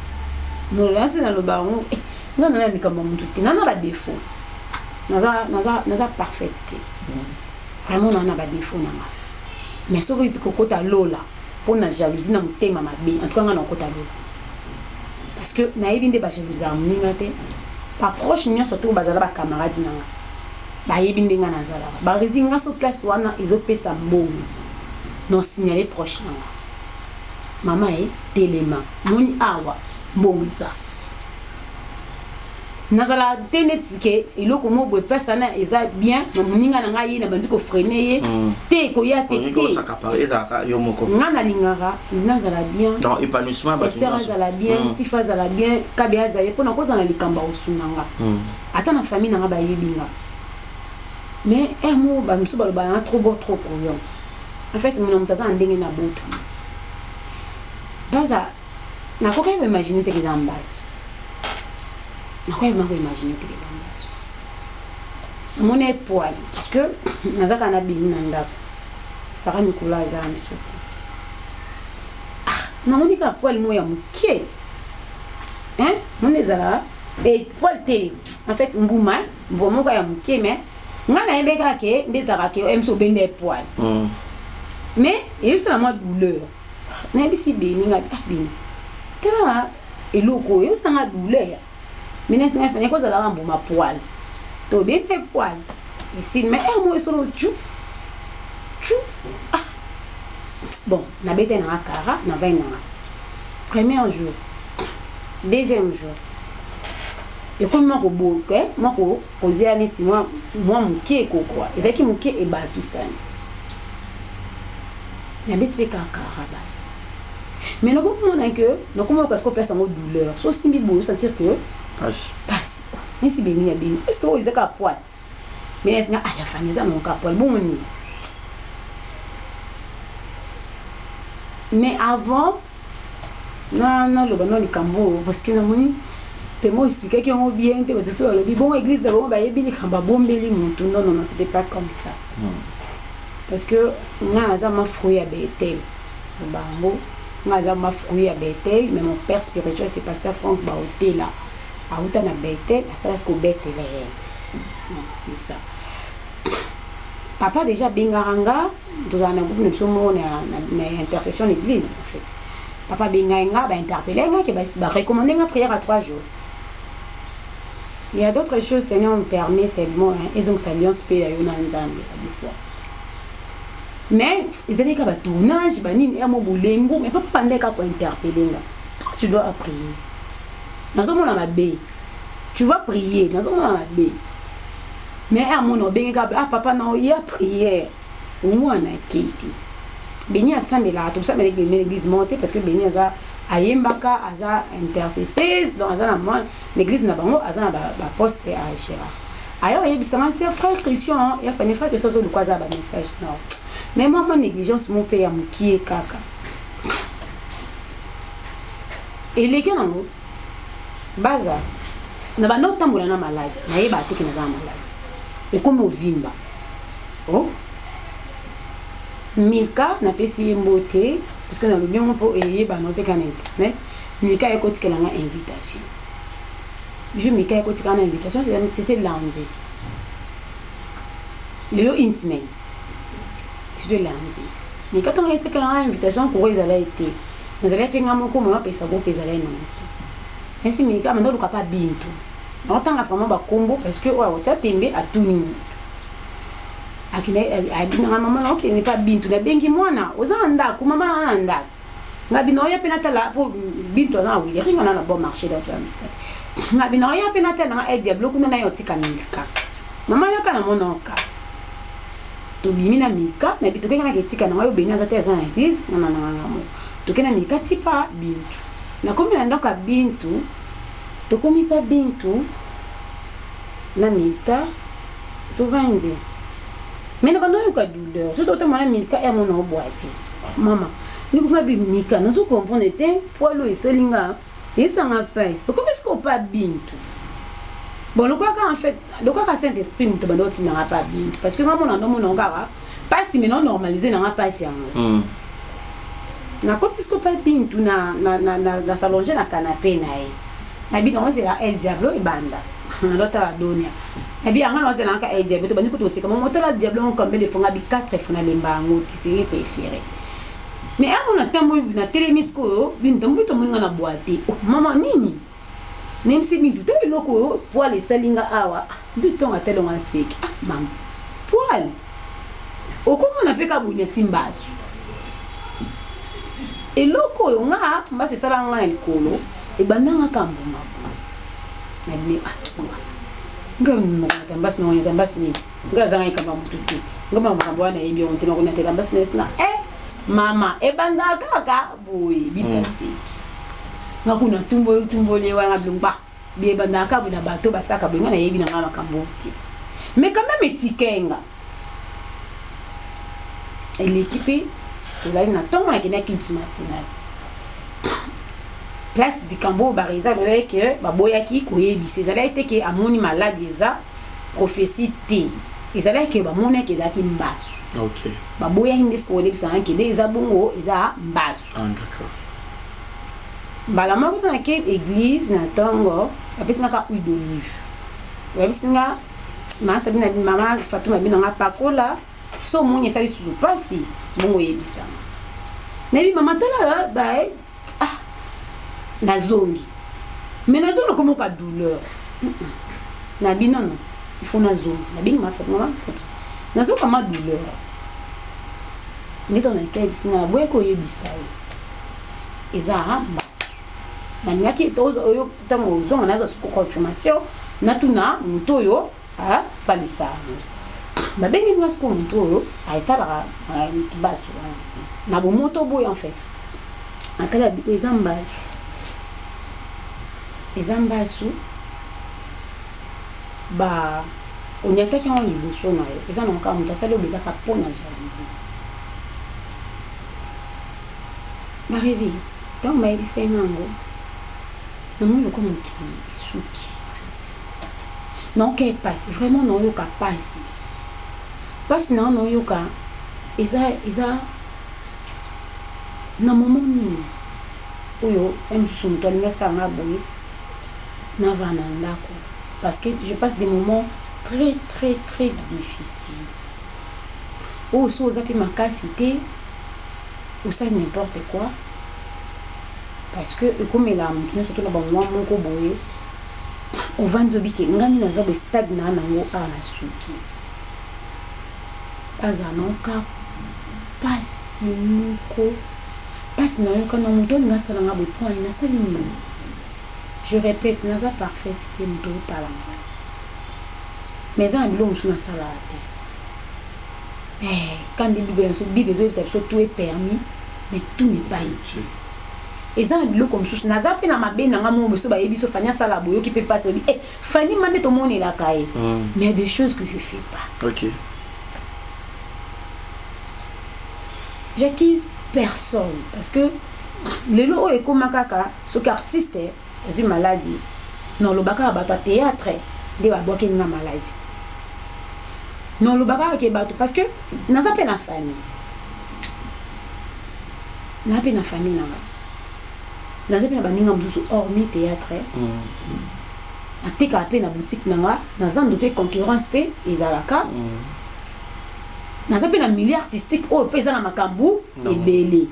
nasi naloba yango eh, nga nana likambo ya motu te nana ba défaut naza, naza, naza parfaite te vraiment nana ba défaut na nga mais soki kokota lola mpo na jalousie na motema mabe en tout cas nga nakokota lola parce que nayebi nde ba jalousie ya moninga te ba proche nyonso to bazala ba camarade na nga Bayebi ndenge nga nazalaka. Barezi nga so place wana ezo pesa mbongo. Non signaler proche na nga. Mama e telema. Moni awa mbongo eza. Nazala te neti ke eloko moko boye place wana eza bien na moninga na ngai ye na bandi ko freiner ye mm. te koya te te
yo moko
nga nalingaka nazala bien
donc épanouissement
Esther azala bien mm. Sifa azala bien Kabe azala mpo nakozala likambo ya kosunga nga mm. Ata na famille na nga bayebi nga. Mais heure moko ba misusu balobaka na nga trop beau trop couillon. En fait muna moto aza na ndenge na botama. Baza nakokaki ko imaginer te eza mbasu. Nakokaki vraiment ko imaginer te eza mbasu. Namoni poil parce que naza kaka na bini na ndako. Sara mikolo aza na biso te. Ah, namoni kaka poil moko ya moke. Hein? Moni ezalaka Et poil te en fait mbuma mbuma moko ya moke mais nga nayebi kaka ke nde ezalaka ke oyo mosu obenda ye poil mm. mais eyosala mwa douleur nayebisi beni nga ah beni tala eloko oyo eyosala nga douleur mais nayebisi nga fane kozalaka mbuma poil to obenda ye poil esili mais heure moko esolo cu cu ah bon nabeta nanga kara navai nanga premier jour deuxième jour ekomi mwa koboka eh, mwa kozela neti mwa moke ekokwa ezalaki moke ebakisani nabeti mpe kakara base mais nakomona ke nakomoyoka sikoyo place yango douleur so osimbi boye osentir que
pasi
pasi nesi beni ya bino est ce que oyo eza kaka poil mais nesi nga aya fani eza nango kaka poil bongo nini mais avant na naloba no likambo oyo parce que namoni temo expliquaki yango bien te bato so balobi bongo église na bango bayebi likambo abombeli motu non non non c'était pas comme ça hmm. parce que nga naza ma fruit ya Bethel bango nga naza ma fruit ya Bethel mais mon père spirituel c'est pasteur Franck Baotela auta na Bethel asala siko Bethlehem c'est ça papa déjà abengaka nga tozala na groupe na biso moko na, na, na intercession na église en fait papa abengai nga bainterpele nga ke barecommande nga prière à trois jours il y a d'autres choses seigneur me permet seulement hein, ezongisa alliance mpe ya yo na nzambe des fois mais ezali kaka batournage banini ya mo bolengo mais papa nde kaka kointerpele nga toi tu dois prier nazomona mabe tu vas prier nazomona mabe Mais amona obenge kaka ah papa na oya prière omwana akei te Beni asambelaka tosambela na église moko te parce que Beni aza ayembaka aza intercesseuse donc aza na mwa na église na bango aza na baposte ba ya gérard ayo ayebisa nga se frère Christian ya fani frère Christian azoluka aza ba message na mais mwa mwa négligence mo mpe ya mokie kaka eleki nango Baza na banda otambola na maladi nayeba te ke naza na maladi ekomi ovimba oh Milka napesi ye mbote parce que nalobi yango mpo eyebana te kaka na internet Milka ekotikela nga invitation jour Milka ekotikala na invitation c'est lundi lelo une semaine c'était lundi Milka ntango esekela nga invitation courant ezalaki te Nazalaki pe nga moko moyen apesa groupe ezalaki nango te. Nasi milika manda oluka pa bintu. Naotanga vraiment ba kombo parce que oyo akotia tembe atuni mutu. Akende abinanga mama na okende pa bintu nabengi mwana oza na ndako mama na na ndako. Nga bino oya pe natala po bintu aza na wileri nga na bon marché da to misika. Nga bino oya pe natala nga eh diablo kuna na yo tika milika. Mama yaka na monoka. Tobimi na Mika, na bi tokeki na ketika na ngai, oyo Beni aza te aza na eglise, nga na nanga nga moko. Toke na Milka ti pa Bintu. Nakomi na ndako ya Bintu, tokomi pa Bintu na Milka tovandi. Mais na banda oyoka douleur. Soki totambola na Milka ya mona obwa te. Oh, mama, nikuka bi Milka, nazo comprendre te, poil oyo esali nga esanga mpasi. Tokomi sikoyo pa Bintu. Bon, lokola kaka en fait, lokola kaka Saint-Esprit moto banda otinda nga pa Bintu parce que nga mona ndo mona kaka pasi mais non normaliser na nga pasi yango. Nakomi sikoyo pa Bintu na na na na, na s'allonger na canapé na ye. Na bino ozela El Diablo ebanda. Nalotala Donia. Na bi anga ozela nka El Diablo to bandi kutu oseka. Mama otala Diablo ngo combien de fois nga bi 4 fois na lemba yango ti série préférée. Mais amo na tambo na telemi sikoyo bino tambo to moninga na boite. Oh mama nini? Nemsi bintu te eloko oyo poil esali nga awa. Mbi tonga telonga nseki. Ah mama. Poil. Okomona mpe ka bonya ti mbasu. Eloko oyo nga mbasu esala nga na likolo ebandanga ka mbuma boye. Na bimi ah nga nakonata mbasu nakonata mbasu nini nga azanga ekamba motu te nga makambo wana nayebi yango te nakonatela mbasu na esina eh mama ebandaka kaka boye bitaseki nga kuna tumboli tumboli wana bilongba bebandaka kaka boye na bato basaka boye nga nayebi na nga makambo te mais quand même etikenga eleki mpe tolali na ntongo nakendaki culte matinale place likambo oyo bareza alobaki ke baboyaki koyebisa ezalaki te ke amoni maladi eza prophétie te ezalaki ke bamonaki ezalaki mbasu.
Okay.
Baboyaki nde sikoyo koyebisa ke nde eza bongo eza mbasu.
Ah, d'accord.
Mbala moko mpe nake église na ntongo bapesi nga kaka huile d'olive, bayebisi nga mama Sabine mama Fatuma bino nga pakola so omoni esali susu mpasi bongo oyebisanga. Nayebi mama tala ba ah nazongi mais nazongi nakomoka douleur na bino no il faut nazonga nabengi mama Fatuma mama Fatuma nazoka ma douleur nde to nakebisi nga naboyaki koyebisa ye eza mbasu nalingaki oyo ntango ozonga nazwa siko confirmation natuna moto oyo asalisa yango babengi nga sikoyo moto oyo aetalaka mbasu wana na bomoto boye en fait atala eza mbasu eza mbasu ba onyataki yango liboso na yo eza na kaka moto asali oyo ezaka mpo na jalousie. Barezi ntango bayebisa ye yango namoni lokola mokili esuki naoka epasi vraiment naoyoka pasi pasi na naoyoka eza eza na moment nini oyo ya mosusu moto alingi asala nga boye navanda na ndako parce que je passe des moments très très très difficiles oyo so oza mpe makasi te osali n'importe quoi parce que ekomela moto nyonso to na bamwa moko boye ovandi obi ke ngai nde naza boye stade na nango awa na suki azala naoka pasi moko pasi nayoka na moto olinga asala nga boye mpo ani nasali nini. Je répète, naza parfaite te moto otala ngai mais eza na biloko mosusu nasalaka te. Quand bible na biso bible ezoyebisa biso tout est permis mais tout n'est pas utile. Eza na biloko mosusu naza mpe na mabe na nga moko mosusu bayebi biso Fani asala boyoki mpe mpasi oyebi eh, Fani ma nde tomonelaka ye. Mais il y a des choses que je fais pas.
Ok.
J'accuse personne parce que lelo oyo ekoma kaka soki artiste azwi maladi na oloba kaka bato ya théâtre nde babwakeli nga maladi na oloba kaka ke bato parce que naza mpe na famille na mpe na famille na nga naza mpe na baninga mosusu hormis théâtre. Natekaka mpe na boutique na nga na zando mpe concurrence mpe ezalaka. Naza mpe na milieu artistique oyo mpe eza na makambo ebele.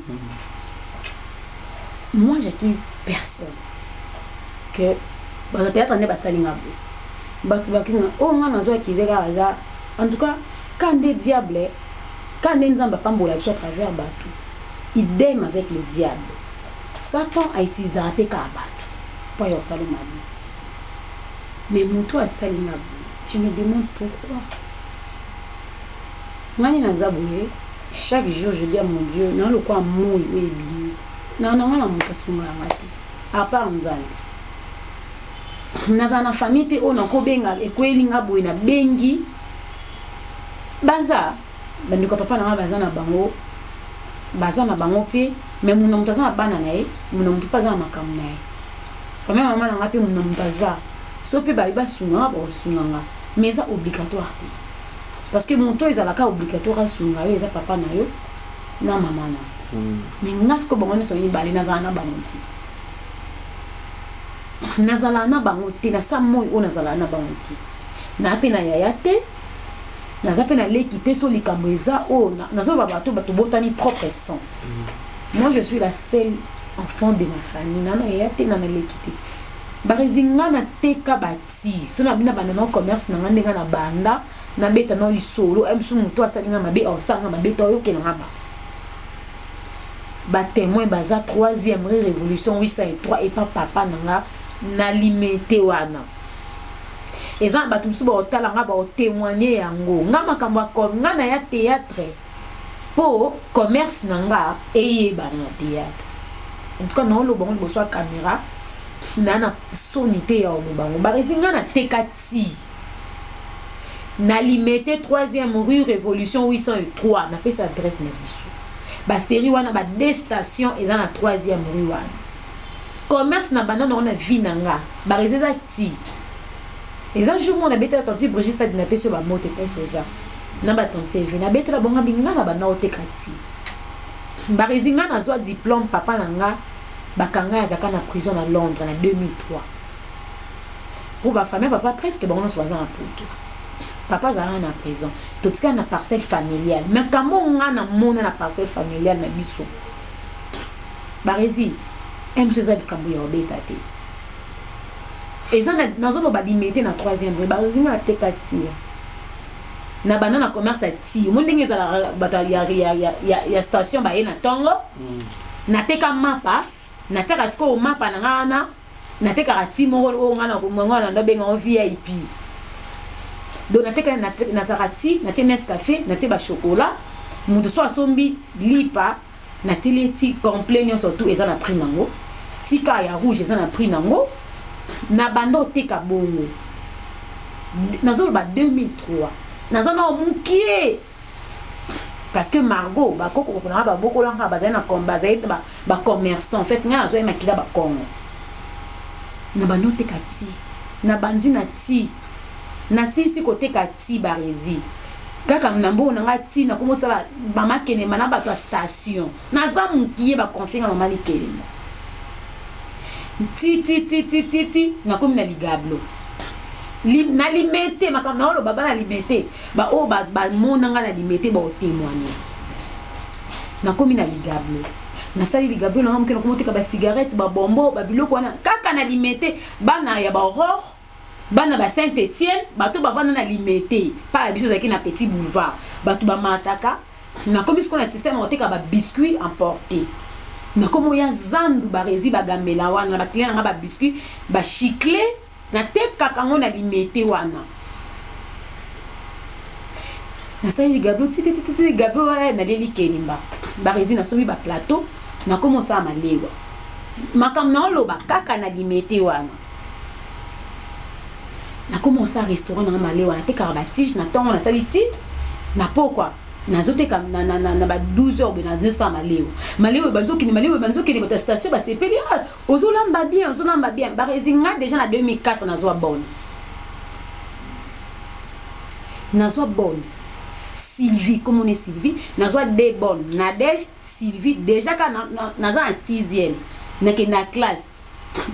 Moi j'accuse personne que bato théâtre nde basali nga boye bato bakisi nga oyo nga nazo accuse kaka eza en tout cas ka nde diable ka nde nzambe apambola biso à travers bato idem avec le diable. Satan autilisaka mpe kaka bato mpo aya osala mabe mais moto asali nga boye je me demande pourquoi ngani naza boye. Chaque jour je dis à mon Dieu na lokwa moi oyo ebimi. Na na nga na moto asungaka nga te à part Nzambe. Nazala na famille te oyo nakobenga ekweyeli nga boye nabengi baza bandeko ya papa na nga baza na bango baza na bango mpe mais muna moto aza na bana na ye muna moto mpe aza na makambo na ye famille ya mama na nga mpe muna moto aza so mpe baye basunga nga bakosunga nga mais eza obligatoire te parce que moto oyo ezalaka obligatoire asunga yo eza papa na yo na mama na mais nga sikoyo bango nyonso mibale nazala na bango te nazala na bango te na sa moi oyo nazala na bango te naa mpe na yaya te naza mpe na leki te so likambo eza oyo nazoloba bato bato botani propre sang moi je suis la seule enfant de ma famille nana yaya te na naleki te barezi nga nateka bati so na bina banda na commerce na nga ndenge na banda nabeta na lisolo msu moto asali nga mabe aosala nga mabe to ayokela nga ba batémoin baza 3e rue révolution 803 epa papa na nga na limete wana eza na bato mosusu baotala nga baotémoigne yango nga makambo ya nga na ya théâtre mpo commerce na nga eyebana na théâtre. En tout cas naoloba ngo liboso ya caméra na na soni te ya oloba ngo baresi nga nateka ti na limete 3e rue révolution 803 napesa adresse na biso basérie wana ba deux station eza na 3e rue wana commerce na banda nango na vie na nga baresi eza ti eza jour moko nabetela tanti Brigitte Sadi napesi yo bamote mpesi oza na batanti Evi nabetela bongo abi nga na banda oteka ti baresi nga nazwa diplôme papa na nga bakanga azalaka na prison na Londres na 2003 po bafamille papa presque bango nyonso baza na poto papa azalaka na prison totikala na parcelle familiale mais kambo nga namona na parcelle familiale na biso baresi mso eza likambo ya obeta te eza nazoloba limete na 3e rue baresi nga ateka tia na banda na commerce ya ti omoni ndenge ezalaka bato ya station baye na ntongo nateka mapa natiaka sikoyo mapa na nga wana natekaka ti moko oyo nga na ndo abenga VIP donc nateka nazalaka ti natie Nescafé natie bachocolat moto so asombi lipa natieli ye ti complet nyonso tu eza na prix nango tika ya rouge eza na prix nango na banda oteka bongo nazoloba 2003 naza nao mokie parce que Margot bakoko nanga babokolanga bazali na bazali bacommerçant en fait ngai nazwa ye makila bakongo na bandi oteka ti na bandi na ti nasilisi koteka ti baresi kaka na mbongo na ngai ti nakomosala bamakenema na bato ya station naza mokie baconfie nga mama likelemba ti ti ti ti ti ti nakomi na ligablo na limete makambo na oloba bana limete baoyo bamona nga na limete baotémoigne nakomi na ligablo nasali ligablo nanga moke nakomi oteka bacigarette babombo babiloko wana kaka na limete bana ya baaurore bana ba Saint Étienne bato bavanda na limete pa ya biso ezalaki na petit boulevard bato bamataka nakomi sikoyo na système oteka babiscuit emporté nakomi oya zandu baresi bagambela wana na baclient nanga babiscuit bachicle natekaka yango na limete wana nasali ligablo titititi ligablo wana naleli kelimba baresi nasombi baplateau nakomi osala malewa makambo naoloba kaka na limete wana nakomi osala restaurant nanga malewa natekaka batige na ntongo nasali ti na pokwa nazoteka na ba 12 heures boye nazosala malewa malewa banzokende malewa banzokende bato ya station basepeli ah ozolamba bien ozolamba bien baresi nga déjà na 2004 nazwa bonne nazwa bonne Sylvie komone Sylvie nazwa deux bonnes Nadège Sylvie déjà ka naza na sixième nakende na classe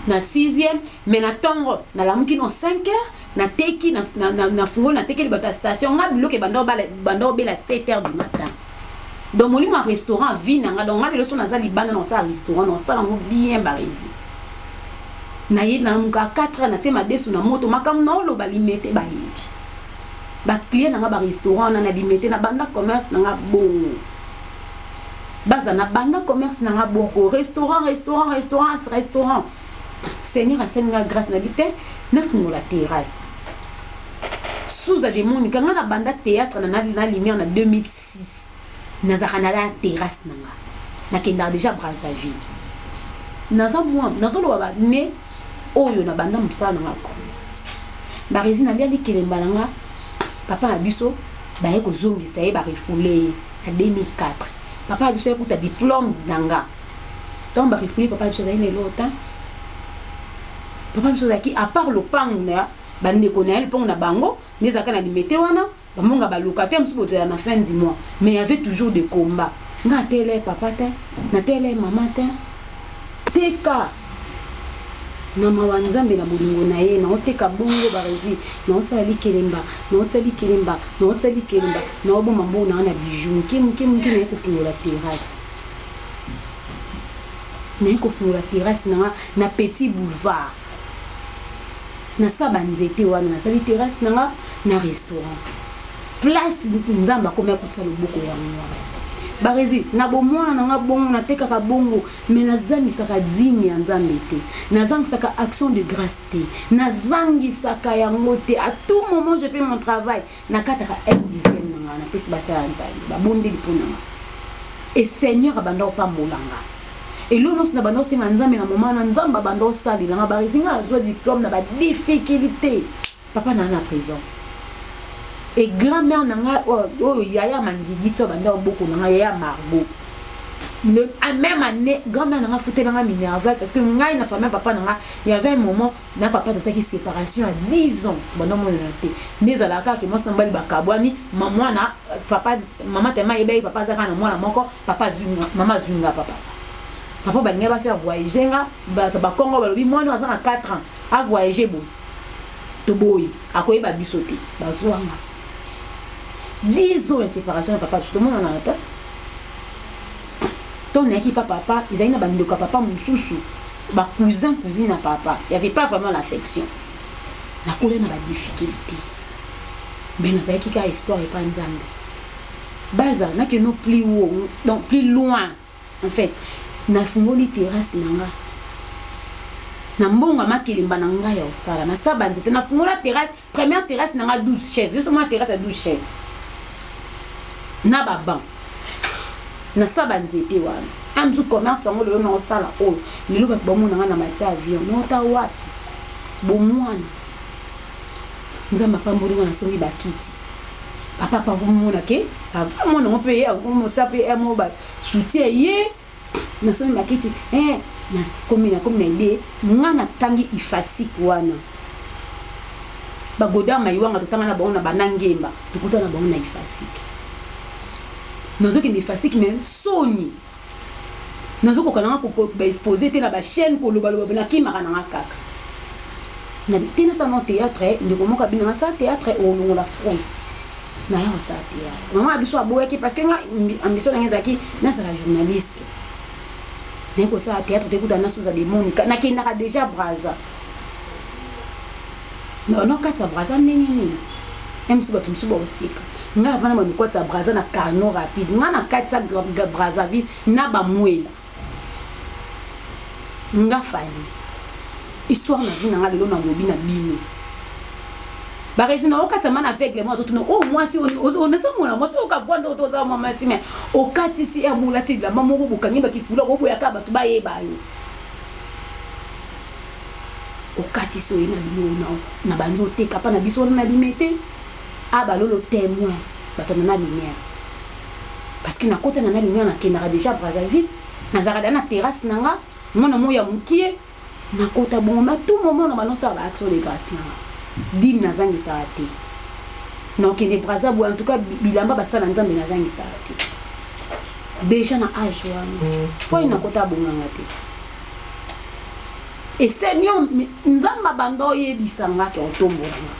na sixième mais na ntongo nalamuki no 5 heures nateki nafungoli natekeli bato ya station nga biloko ebanda obela 7 heures du matin donc molimo ya restaurant vie na nga donc nga lelo so naza libanda na kosala restaurant na kosala yango bien baresi naye nalamuka 4 heures natie madesu na moto makambo na oloba limete bayebi baclient na nga barestaurant wana na limete na banda commerce na nga bongo baza na banda commerce na nga bongo restaurant restaurant restaurant restaurant seigneur asali nga grâce na bi te nafungola terrasse suza de monika nga na banda théâtre na, na lumière na 2006 nazalaka na la terrasse na nga nakendaka déjà Brazzaville. Naza mwa nazoloba ba ne oyo na banda mosala na nga commerce. Barezi nalia likelemba na nga papa na biso baye kozongisa ye ba refoule ye na 2004. Papa na biso aye kuta diplome na nga. Ntango ba refoule papa na biso azali na eloko te. Papa na biso azalaki à part lopango na bandeko na ye lopango na bango nde ezalaka na limete wana bamonga ba locataire mosusu bozela na fin du mois mais il y avait toujours des combats nga atele papa te natele mama te teka na mawa nzambe na bolingo na ye naoteka bongo barezi naosala likelemba naotia likelemba naotia likelemba naoboma mbongo nanga na bijou moke moke moke naye kofungola terrasse naye kofungola terrasse nanga na petit boulevard Nasa ba nzete wana nasali terrasse na nga na restaurant place nzambe akomi akutisa loboko yango wana barezi na bomwana na nga bongo natekaka bongo me nazangisaka dime ya nzambe te nazangisaka action de grâce te nazangisaka yango te à tout moment je fais mon travail nakataka un dixième na nga napesi basala ya nzambe babondeli mpo na nga e seigneur abanda kopambola nga eloko nyonso na banda osenga nzambe na moma na nzambe abanda osalela nga barezi nga azwa diplôme na badifficulté papa na na prison e grand mère na nga oyo yaya mangigi ti abanda oboko na nga yaya margot le même année grand mère na nga afutela nga minerval parce que ngai na famille papa na nga il y avait un moment na papa tosalaki séparation ya 10 ans banda omonana te nde ezalaka kaka ke mwasi na mobali bakabwani mwana papa mama tema ayebaki papa aza kaka na mwana moko papa azwi mama azwi nga papa papa balingi ba faire voyager nga bato bakongo balobi mwana aza na 4 ans a voyager boye toboyi akoyeba biso te bazwa nga 10 ans ya séparation na papa biso tomonana te ntango nayaki pa papa ezali na bandeko ya papa mosusu ba cousin cousine na papa il y avait pas vraiment l'affection nakola na ba difficulté mais nazalaki kaka espoir epa nzambe baza nakeno plus haut donc plus loin en fait nafungoli terrasse na nga na mbongo ya makelemba na ngai ya kosala nasala banzete nafungola terrasse première terrasse na nga 12 chaise yo somona terrasse ya 12 chaise na baban nasala banzete wana un mosusu commerce yango lelo naosala oyo lelo bato bamona nga na mati avion naota wapi bomwana nzambe apamboli nga nasombi bakiti papa akomona ke ça va mwana yango mpe ye akomotia mpe ye mo ba soutien ye nasombi bakiti eh, nakomi nakomi na idee nga natangi ifasik wana bagodard mayiwanga totanga na bango na banangemba tokuta na bango na ifasik nazokende ifasik me soni nazokoka nanga baexpose te na bachaîne kolobaloba nakimaka nanga kaka te nasala nao théâtre ndeko moko abina nasala théâtre olongola france naya kosala théâtre mama ya biso aboyaki parce que nga ambition nanga ezalaki nazala journaliste naye kosala théâtre te kuta nasuza de monica nakendaka déjà braza na kati ya braza ndenge nini ye mosusu bato mosusu baoseka ngai avanda ba mikwati ya braza na carno rapide ngai na kati ya brazzaville na bamwela nga fani histoire na vie na nga lelo nalobi na bino baresi na okatisa ma na aveugle mo azotuna o oh, mwasi naza mwana mwasi okavanda oto oza mwa mwasi me okatisi ya molati bilamba moko bokangi bakifula oboyaka bato bayeba yo okatisi oye na bino na banzi oteka mpa na biso wana na limete a balolo témoin bato na na lumière parce que nakota na na lumière nakendaka déjà brazzaville nazalaka da na terrasse na nga mwana moko ya mokie nakota bongo ma tout moment na banosala ba action de grâce na nga dime nazangisaka te nakokende braza boye en tout cas bilamba basala nzambe nazangisaka te déjà na age wana mpo mm. nakota abonganga te e seigneur nzambe abanda oyebisa nga ke otombola nga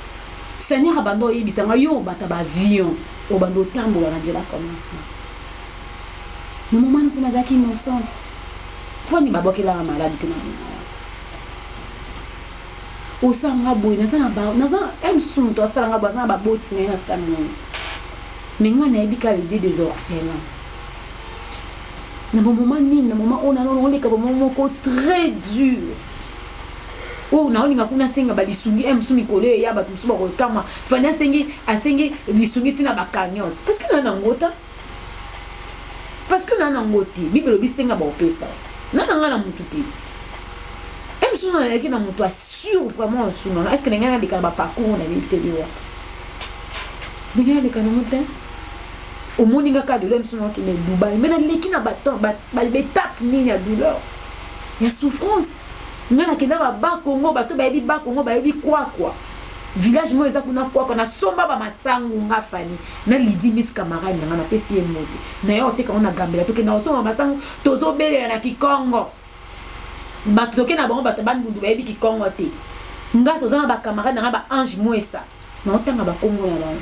seigneur abanda oyebisa nga yo obata baavion obanda otambola na nzela commencement na moma wana mpe nazalaki innocente mponi babwakelaka maladi te na moma wana osala nga boye naza na naza e mosusu moto asala nga boye aza na baboti na ye na sali nini me nga nayebi kaka le dieu des orphelins na bamoma nini na moma oyo nano oleka bamoma moko très dur oyo naolinga kuna asenga balisungi e mosusu mikolo eya bato mosusu bakokamwa fani asengi asengi lisungi ntina bacagnote parce que na nango ta parce que na nango te bible elobi senga baopesa na na ngai na motu te.
Mosusu nazalaki na moto assure vraiment osunga nga, est ce que na ngai naleka na baparcours na yebi te liwa ndenge naleka nango te. Omoni nga kaka lelo miso nakende Dubai, mais naleki na baetape nini ya douleur, ya souffrance. Nga nakenda ba Bakongo, bato bayebi Bakongo, bayebi kwakwa village moko eza kuna kwakwa. Nasomba bamasangu nga Fani na Lidi Miss, camarade na nga, napesi ye mbote na ye, oteka ngo na Gambela. Tokenda kosomba masangu, tozobelela na Kikongo. Bato toke na bango, bato Bandundu bayebi Kikongo te. Nga toza na bacamarade na nga, ba Ange Mwesa, naotanga bakombo na bango.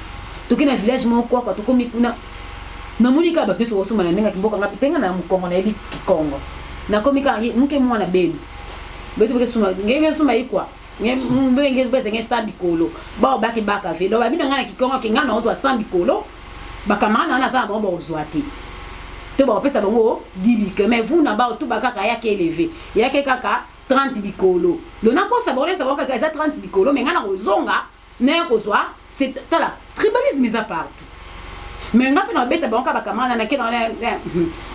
Toke na village moko kwakwa, tokomi kuna, namoni kaka bato nyonso kosomba na ndenge ya kimboka. Nga mpe nga na mokongo nayebi Kikongo, nakomi kaka muke mwana benu betu beke suma ngenge suma ikwa nge pesa nge sa bikolo bao baki baka ve donc babino nga na Kikongo ke nga naozwa 100 bikolo, bacamarade na nga naza na bango bakozwa te, to bakopesa bango 10 bike, mais vous na bao tuba kaka yake élevé yake kaka 30 bikolo. Donc nakosa bango, nayesa bango kaka eza 30 bikolo, mais nga na kozonga naya kozwa. Tala, tribalisme eza partout, mais nga mpe na babeta bango kaka bacamarade na nake na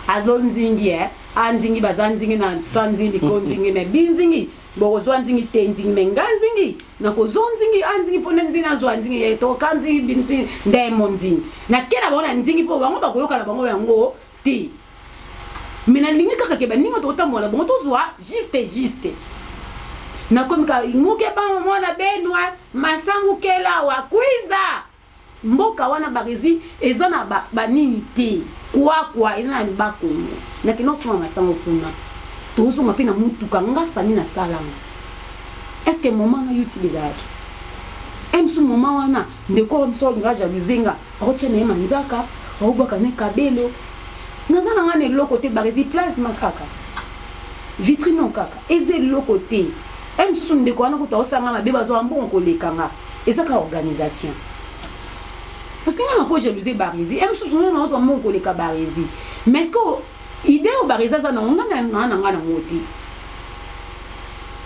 azo nzingi e a nzingi baza nzingi na sa nzingi ko nzingi, mais binzingi bokozwa nzingi te nzingi, mais nga nzingi nakozwa nzingi a nzingi mpo nde nzingi nazwa nzingi ye toka nzingi binzingi ndemo nzingi nake na bango na nzingi mpo bango bakoyoka na bango yango te. Mais nalingi kaka ke baninga tokotambola na bango tozwa juste juste. Nakomi kaka muke bango mwana benwa masangu kelawa kwiza mboka wana Barezi eza na banini te, kwakwa eza na Bakongo. Nakende osomba masango kuna, tozonga mpe na mutuka nga Fani nasalanga. Est ce que moment na YouTube ezalaki msu moment wana, ndeko oyo biso olinga jalouse nga, akotia na ye manzaka, akobwaka ne kabelo. Naza na nga na eloko te, Barezi, plasma kaka vitrine kaka eza eloko te. E mosusu ndeko wana kuta osanga mabe, bazwa mbongo koleka nga. Eza kaka organisation, parce que nga nako jalouse Barezi, e mosusu nga nazwa mbongo koleka Barezi, mais est ce que idée oyo Barezi aza nango, nga na nga nango te?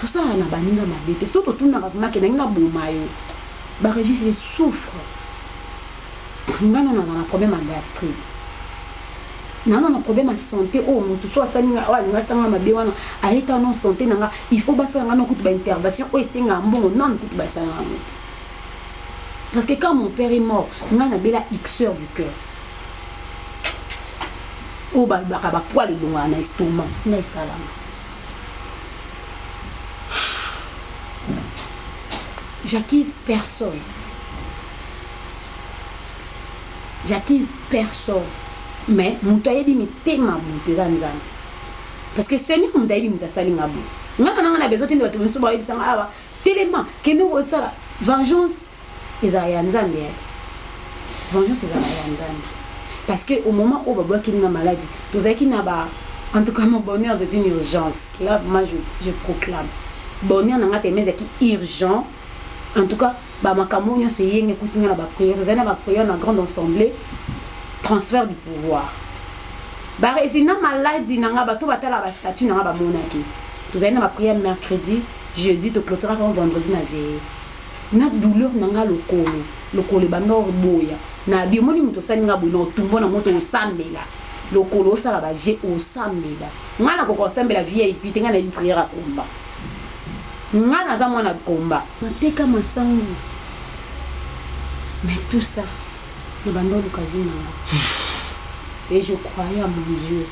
Tosalaka na baninga mabe te. So totunaka vraiment ke nangi naboma yo Barezi, je souffre. Nga nano naza na problème ya gastrite, nano na problème ya santé oyo motu so asali nga, oyo alingi asanga mabe wana ayeta no santé na nga, il faut basala nga no kutu baintervention oyo esengaka mbongo, nanu kutu basala yango te. Parce que quand mon père est mort, nga nabela ulcère du cœur oyo balobaka bapoils elongaka na estomac nga esalama. J'accuse personne, j'accuse personne, mais moto ayebi mitema moto eza Nzambe, parce que Seigneur moto ayebi moto asali nga boye. Nga na nanga na besoin te nde bato mosusu bayebisanga awa telema kende kosala vengeance. Ezala ya Nzambe ya vengeance, ezala ya Nzambe, parce que au moment oyo babwaki nga maladi, tozalaki na ba, en tout cas mon bonheur c'est une urgence. Là vraiment je proclame bonheur na nga teme ezalaki urgent. En tout cas bamakambo nyonso eyenge ekuti nga na baprière, tozali na baprière na grande assemblée, transfert du pouvoir. Baresi na maladi na nga, bato batala bastatut na nga bamonaki tozali na baprière mercredi, jeudi, toclôturaka vendredi na veille. Na douleur na nga, lokolo lokolo ebanda oboya na bi. Omoni moto osali nga boye na otumbo na moto, osambela lokolo, osala baje, osambela. Nga nakoka osambela VIP te, nga nayebi prière ya komba. Nga naza mwana komba, nateka masangu, mais tout ça na banda oluka vie na nga et je croyais à mon Dieu.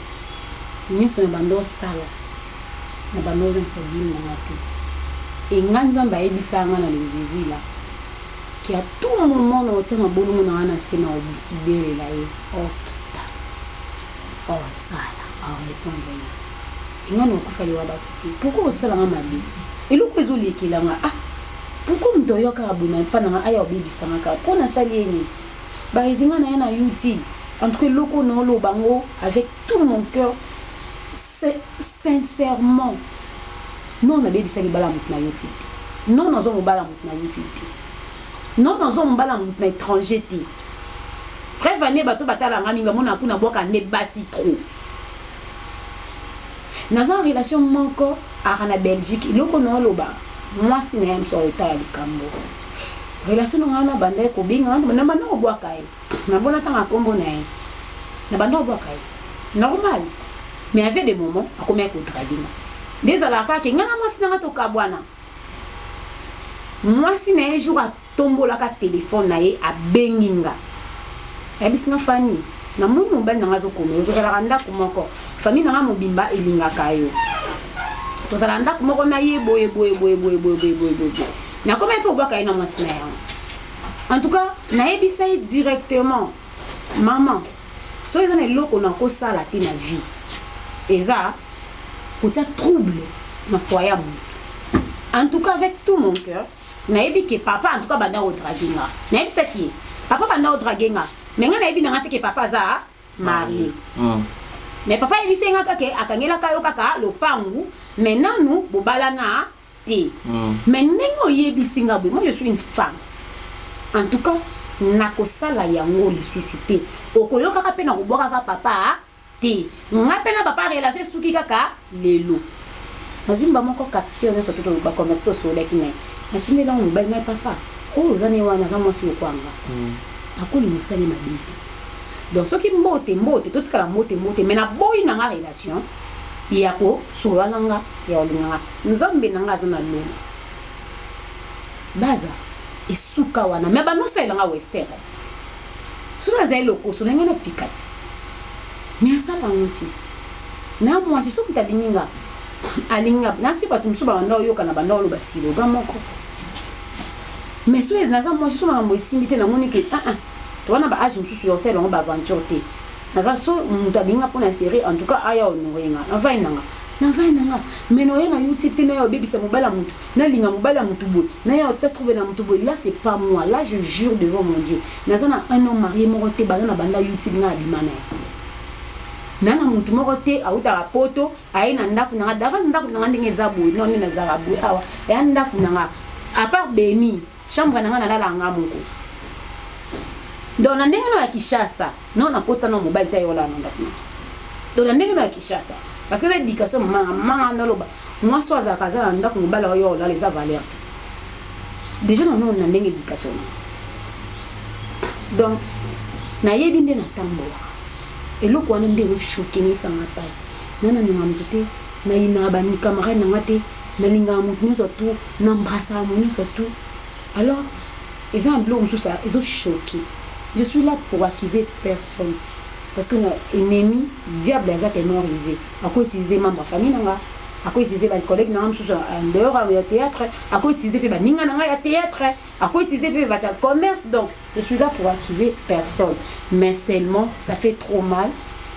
Nyonso na banda osala, na banda ozangisa dime na nga te. E nga Nzambe ayebisaka nga na lozizila ke à tout moment na otia mabolongo na nga na se na okibelela ye, okita, osala, orépondre nga. Enga na okufa liwa bato te. Pourquoi osala nga mabe? Eloko ezolekela nga, ah, pourquoi moto oyo kaka boye na mpa na nga aya obebisa nga kaka mpo nasali ye nini? Barezi, nga na ye na YouTube, en tout cas eloko na oloba ngo avec tout mon cœur, sincèrement, non, nabebisa libala moto na YouTube te, non, nazwa mobala moto na YouTube te, non, nazwa mobala moto na étranger te. Bref, ane bato batalanga mingi bamona kuna bwaka nde basi trop. Naza en relation moko aka na Belgique. Eloko na oloba, mwasi na ye mosu aotala likambo relation na ngai na banda ye kobenga na banda kobwaka ye, nabona ntanga nkombo na ye, na banda kobwaka ye normal, mais avait des moments akomi akodraguer nga.
Nde ezalaka kaka ke ngai na mwasi na ngai tokabwana. Mwasi na ye jour atombolaka telefone na ye abengi nga. Ayebisi nga Fanny, namoni mobali na nga azokoma yo, tozalaka ndako moko, famille na nga mobimba elingaka yo. Tozalaka ndako moko na ye boye boye boye boye boye boye boye boye. Nakomaki mpe kobwaka ye na mwasi na yango. En tout cas, nayebisa ye directement, maman, soki eza na eloko nakosala te na vie, eza kotia trouble na foyer ya moto. En tout cas, avec tout mon cœur, nayebi ke papa en tout cas banda odrague nga. Nayebisaki ye, papa banda odrague nga, mais nga nayebi na nga te ke papa aza marié. Mais papa ayebisi nga kaka ke akangelaka yo kaka lopangu, mais nanu bobalana te. Mais ndenge oyebisi nga boye, moi je suis une femme. En tout cas, nakosala yango lisusu te. Okoyokaka pe nakobwakaka papa te. Nga pe na papa relation esuki kaka lelo. Nazwi mba moko capture nyonso to ba commerce tosololaki na ye. Natindeli yango mobali ngai papa, oyo oza na ye wana aza mwasi lokola nga. Nakolinga osali mabe te. Donc soki mbote mbote totikala mbote mbote mais naboyi na nga relation ya kosolola na nga ya kolinga nga. Nzambe na nga aza na lola. Baza esuka wana mais bando osalela nga wester. Soki nazali lokoso na ngai napika te. Mais asala yango te. Na mwasi soki moto alingi nga alingi nga nasi bato mosusu babanda oyoka na banda oloba siloga moko. Mais soki naza mwasi so makambo esimbi te namoni ke ah ah toza na ba age mosusu ya kosala yango ba aventure te. Naza so moto alingi nga mpona serie en tout cas aya honore nga navandi na nga navandi na nga mais noya na youtube te naya obebisa mobali ya motu nalinga mobali ya motu boye naya otia trouble na motu boye là c'est pas moi là je jure devant mon Dieu naza na un homme marié moko te banda na banda youtube nga abima na ye na na motu moko te awutaka poto aye na ndako na nga davance ndako na nga ndenge eza boye non nde nazalaka boye awa eya ndako na nga à part beni chambre na nga nalala nga moko donc na ndenge na ya Kinshasa non nakotisa na mobali te ayola na ndako na donc na ndenge na ya Kinshasa parce que eza éducation mama nga mama nga ndaloba mwasi oyo azalaka aza na ndako mobali oyo olala eza valeur te déjà na nona na ndenge éducation na donc nayebi nde natambolaka eloko wana nde ezochoke ngesanga mpasi nga nalinga moto te nayinaka bacamarade na nga te nalingaka moto nyonso tu nambrasaka moto nyonso tu alors eza na biloko mosusu ezochoke. Je suis là pour accuser personne parce que na ennemi diable aza tellement rusé, akoutiliser membre ya famille na nga, akoutiliser bacollègue na nga mosusu en dehors ya théâtre, akoutiliser mpe baninga na nga ya théâtre, akoutiliser mpe bato ya commerce. Donc je suis là pour accuser personne, mais seulement ça fait trop mal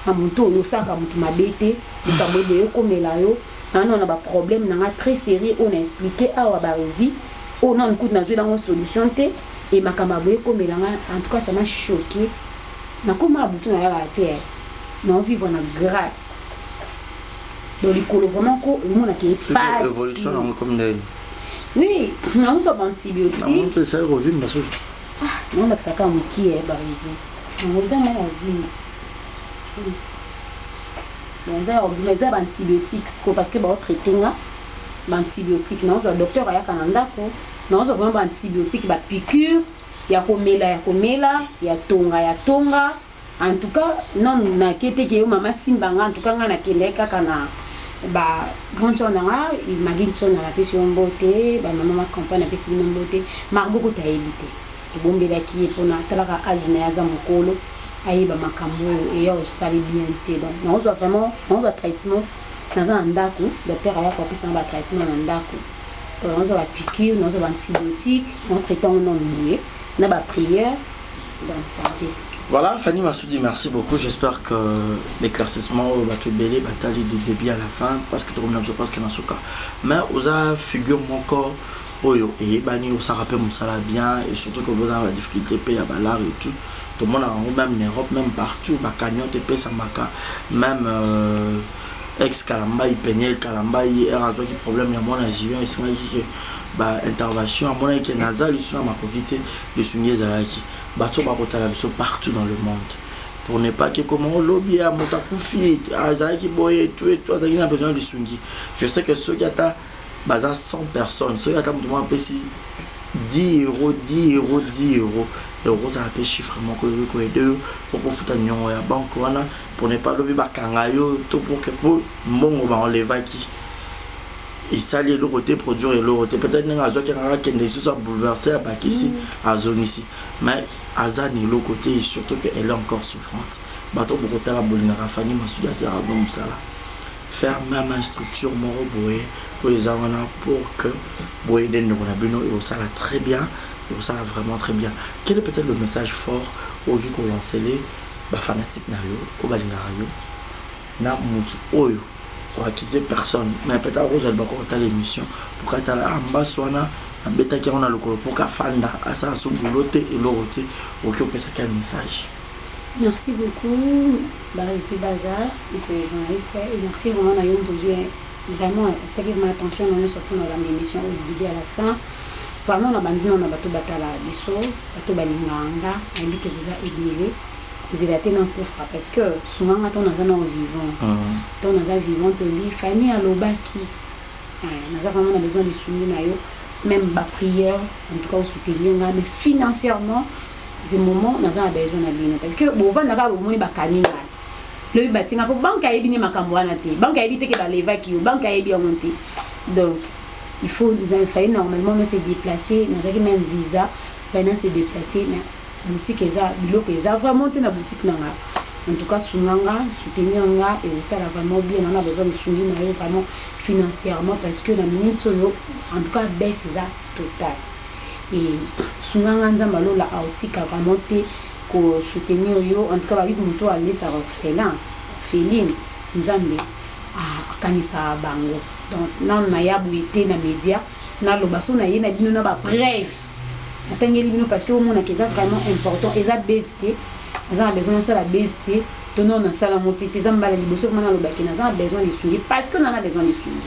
na motu oyo osalaka motu mabe te, likambo eboye ekomela yo. Nano na baproblème na nga très sérieux oyo na expliqué awa baresi oyo nanu kutu nazweli yango solution te, e makambo ya boye ekomela nga en tout cas ça m'a choqué. Nakoma ya butu nayalaka te, nao vivre na grâce. Donc likolo vraiment ko omonaka epasi.
Évolution nango comme ndeni?
Oui, naozwa baantibiotique.
Esali kovimba susu.
Naolakisa kaka mokie ya baresi yango eza mwa kovimba. Bon, eza ya kobima, eza baantibiotique ko parce que baotraite nga baantibiotique. Naozwa docteur ayaka na ndako, naozwa vraiment baantibiotique, bapiqûre ya komela ya komela ya tonga ya tonga. En tout cas non nake te ke yo mama simba nga. En tout cas nga nakendaki kaka na ba grande sœur na nga Magui Nsona, napesi yo mbote, bamama ma campagne napesi bino mbote. Margot kuta ayebi te, tobombelaki ye mpona talaka age na ye, aza mokolo ayeba makambo oyo eya osali bien te. Donc naozwa vraiment naozwa traitement, naza na ndako, docteur ayaka kopesa nga batraitement na ndako. Donc naozwa bapiqûre, naozwa baantibiotique, naotraite yango nano boye na baprière. Donc c'est un peu ça.
Voilà, Fanny Massoudi, merci beaucoup. J'espère que l'éclaircissement va te belé, bataille du début à la fin, parce que tu reviens parce que dans ce cas. Mais oza figure moko oyo eyebani osala mpe mosala bien et surtout que boza na badifficulté mpe ya balare et tout. Tomona yango même na Europe, même partout bacagnotte epesamaka, même ex Kalambai, Peniel Kalambai ere azwaki problème ya mwana Zion, esengaki ke baintervention, amonaki ke naza lisu na makoki te, lisungi ezalaki. Bato bakotala biso partout dans le monde, pour ne pas que comment olobi ya moto akufi azalaki boye tout et tout, azalaki na besoin ya lisungi. Je sais que soki ata baza 100 personnes, soki ata moto moko apesi 10 euros, 10 euros, 10 euros, ekozala mpe chiffre moko ekoki koaider yo po kofuta niongo ya banque wana, pour ne pas lobi bakanga yo to pour que po mbongo baenlevaki. Esali eloko te, produire eloko te. Peut-être ndenge azwaki kaka akende lisusu abouleverse, abakisi, azongisi, mais aza na eloko te, et surtout que elle est encore souffrante. Bato bokotala, bolingaka Fanny Masudi, asalaka bon mosala. Faire même un structure moko boye oyo eza wana pour que boye nde ndeko na bino, ekosala très bien, ekosala vraiment très bien. Quel est peut-être le message fort okoki kolancele bafanatique na yo oyo balingaka yo na motu oyo oakize personne, mais peut-être akozwa libako kotala émission po katala ah, mbaso wana abetaki yango na lokolo mpo kafanda asala so bulo te, eloko te, okoki opesaki ya message?
Merci beaucoup, Barisi Baza, monsieur le journaliste. Et merci vraiment à Yom vraiment, c'est qui m'a attention dans surtout dans l'émission au début à la fin. Vraiment, na bandino na bato batala biso, bato balinganga, nayebi ke boza ebele. Kozela te nakufa, parce que sunganga ntango naza nao vivante. Ntango naza vivante, obi Fani alobaki, naza vraiment na besoin lisungi na yo, même baprière, en tout cas osoutenir nga, mais financièrement, ce moment naza na besoin na bino, parce que bovandaka, bomoni bakani ngai lobi, batinga mpo banque ayebi nde makambo wana te, banque ayebi te ke balevaki yo, banque ayebi yango te. Donc il faut, il fallait normalement même se déplacer, nazwaki même visa, fallait se déplacer, mais boutique eza, biloko eza vraiment te na boutique na nga. En tout cas, sunga nga, soutenir nga et osala vraiment bien. Nana besoin lisungi na yo vraiment financièrement, parce que na minute oyo, en tout cas, baisse eza totale. Et sunga nga, Nzambe alola aotika vraiment te kosoutenir yo. En tout cas, babi moto alesaka orphelin, orpheline, Nzambe akanisaka bango. Donc nano naya boye te na média, naloba so naye na bino na babref natangeli bino, parce que omonaka eza vraiment important. Eza base te, naza na besoin nasala base te, to non, nasala ngo mpe te. Eza mbala liboso koma nalobaki naza na besoin lisungi, parce que na na besoin lisungi,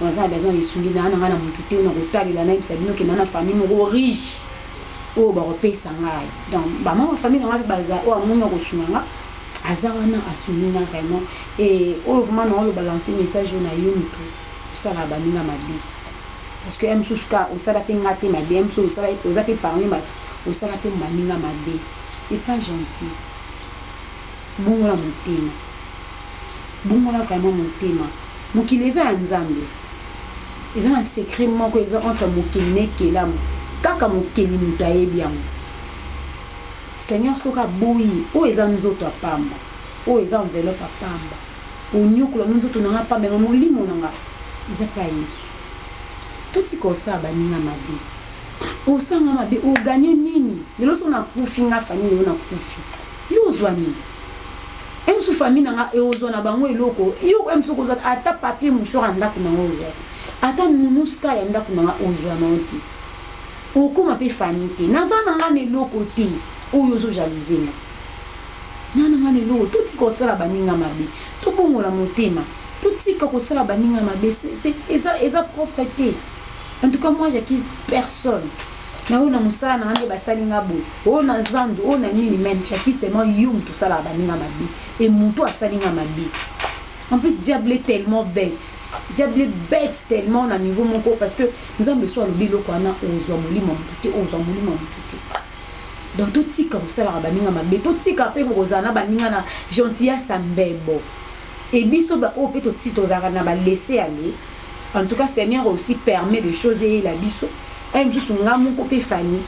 naza na besoin lisungi. Naa na ngai na motu te na kotalela, nayebisa bino ke na na famille moko riche oyo bakopesa ngai. Donc bamama famille na ngai mpe baza, oyo amoni akosunga nga, aza wana, asungi nga vraiment. E oyo vraiment na oyo balancer message oyo na yo, motu osala baninga mabe, parce que ya mosusu ka osala mpe nga te mabe, ya mosusu osala, oza mpe parmi bato osala mpe baninga mabe, c'est pas gentil. Bongola motema, bongola vraiment motema. Mokili eza ya Nzambe, eza na secret moko eza entre mokili na ekelamu, kaka mokili moto ayebi yango. Seigneur soki aboyi, oyo eza nzoto ya pamba, oyo eza enveloppe ya pamba, onyokola no nzoto na nga pamba, yango molimo na nga eza mpe ya Yesu. Totika osala baninga mabe. Osanga mabe, oganye nini? Lelo so nakufi, nga famille oyo nakufi, yo ozwa nini? Mosusu famille na nga eozwa na bango eloko, yo mosusu kozwa ata papier mouchoir ya ndako na nga, ozwa ata nunuska ya ndako na nga, ozwa na yo te, okóma mpe famille te. Naza na nga na eloko te oyo ozojalousie nga na nga na eloko. Totika kosala baninga mabe, tobongola motema, totika kosala baninga mabe, eza propre te. En tout cas, moi, j'accuse personne. Na oyo na mosala na nga nde basali nga boye, oyo na zandu, oyo na nini, mais j'accuse seulement yo moto osalaka baninga mabe e moto asali nga mabe. En plus, diable est tellement bête, diable est bête tellement na niveau moko, parce que Nzambe so alobi eloko wana, ozwa molimo ya motu te, ozwa molimo ya motu te. Donc totika kosalaka baninga mabe, totika mpe kozala na baninga na gentillesse ya mbebo. E biso baoyo mpe toti tozalaka na balaisser aller. En tout cas, Seigneur aussi permet des choses eyela biso. E mosusu nga moko mpe fani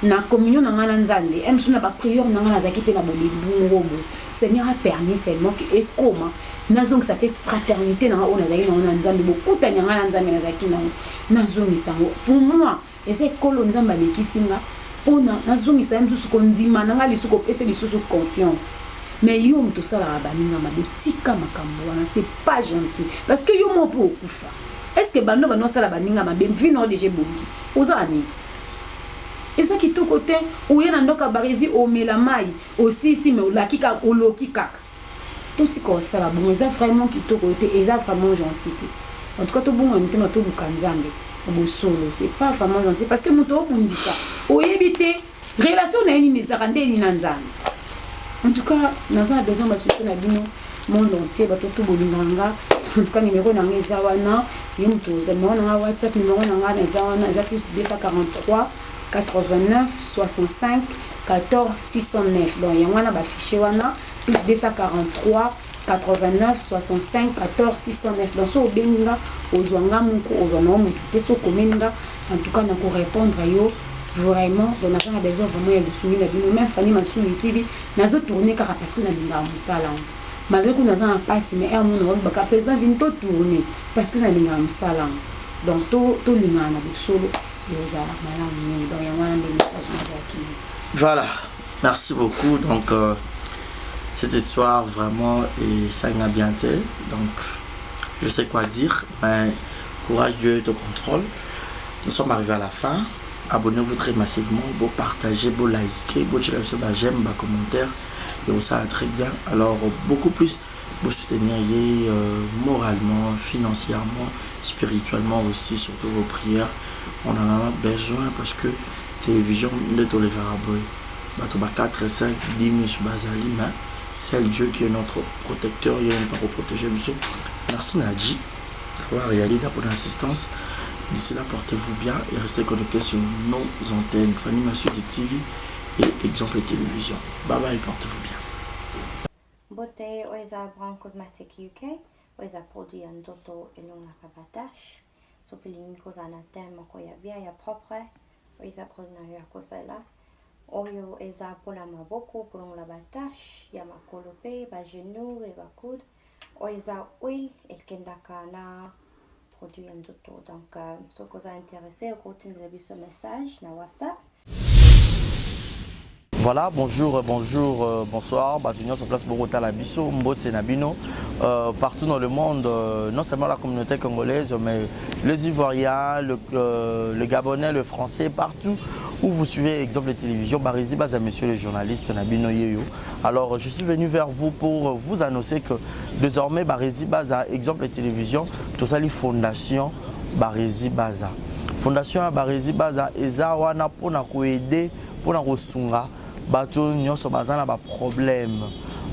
na communion na ngai na Nzambe, e mosusu na baprière na ngai nazalaki mpe na bolibungo boye, Seigneur a permis seulement ke ekoma nazongisa mpe fraternité na ngai oyo nazalaki nango na Nzambe, bokutani ya ngai na Nzambe nazalaki nango, nazongisa yango. Pour moi, eza ekolo Nzambe alekisi nga mpona nazongisa ye mosusu kondima na ngai lisusu, kopesa lisusu confiance. Mais yo moto osalaka baninga mabe, tika makambo wana, c'est pas gentil, parce que yo moko mpe okufa. Est ce que bando osala baninga mabe, vie na yo déjà ebongi, oza na nini? Eza kitoko te. Oye na ndoka Barezi, omela mai osisi, me olaki kaka, oloki kaka. Totika kosala bongo, eza vraiment kitoko te, eza vraiment gentil te. En tout cas, tobongola mitema, toluka Nzambe bosolo. C'est pas vraiment gentil, parce que moto obundisa, oyebi te relation na ye nini, ezalaka nde nini na Nzambe. En tout cas, naza na besoin basoutien na bino, monde entier, bato to bolingaka nga. En tout cas, numéro na nga eza wana, yo moto oza numéro na nga WhatsApp, numéro na nga eza wana, eza plus 243 89 65 14 609. Donc yango wana bafiche wana, plus 243. 89 65 14 609. Donc soki obengi nga, ozwa nga moko, ozwa na yo motu te. Soki okomeli nga, en tout cas nako répondre yo vraiment. Donc naza na besoin vraiment ya lisungi na bino. Même Fanny Masudi TV, nazo tourner kaka parce que nalingaka mosala yango, malgré que naza na mpasi. Mais heure mona olobaka président vini totourner parce que nalingaka mosala yango. Donc tolingaka na bosolo, ezala malamu mingi. Donc yango wana nde message nazwaki.
Voilà, merci beaucoup. Donc cette histoire vraiment, et ça m'a bien été. Donc je sais quoi dire, mais courage, Dieu te contrôle. Nous sommes arrivés à la fin. Abonnez-vous très massivement, vous partagez, vous likez, vous j'aime, vous commentaire, et ça va très bien. Alors beaucoup plus, vous soutenir moralement, financièrement, spirituellement aussi, surtout vos prières. On en a besoin parce que télévision nde tolekaka boye, bato ba 4, 5, 10 miso bazali, mais c'est Dieu qui est notre protecteur, ye moto akoprotéger biso. Merci Nadji d'avoir réalisé pour l'assistance. D'ici là, portez-vous bien et restez connectés sur nos antennes Fanny Masudi TV et Exemple Télévision. Bye bye, portez-vous bien.
Mbote, oyo eza Brown Cosmetic UK. Oyo eza produit ya nzoto, elongaka batache. Soki olingi kozala na teint moko ya bien, ya propre, oyo eza produit na yo ya kosalela. Oyo eza mpona maboko, kolongola batache ya makolo mpe bagenou e bacoude. Oyo eza huile ekendaka na produit ya nzoto. Donc soki oza intéressé, okotindela biso message na WhatsApp.
Voilà, bonjour, bonjour, bonsoir. Bato nyonso place bokotala biso, mbote na bino. Partout dans le monde, non seulement la communauté congolaise, mais les Ivoiriens, le Gabonais, le Français, partout où vous suivez Exemple de télévision, Barezi Baza, monsieur le journaliste na bino yeyo. Alors, je suis venu vers vous pour vous annoncer que désormais, Barezi Baza, Exemple de télévision, tout ça, les fondation Barezi Baza. Fondation Barezi Baza, eza wana pona koaider, pona kosunga bato nyonso baza na baproblème,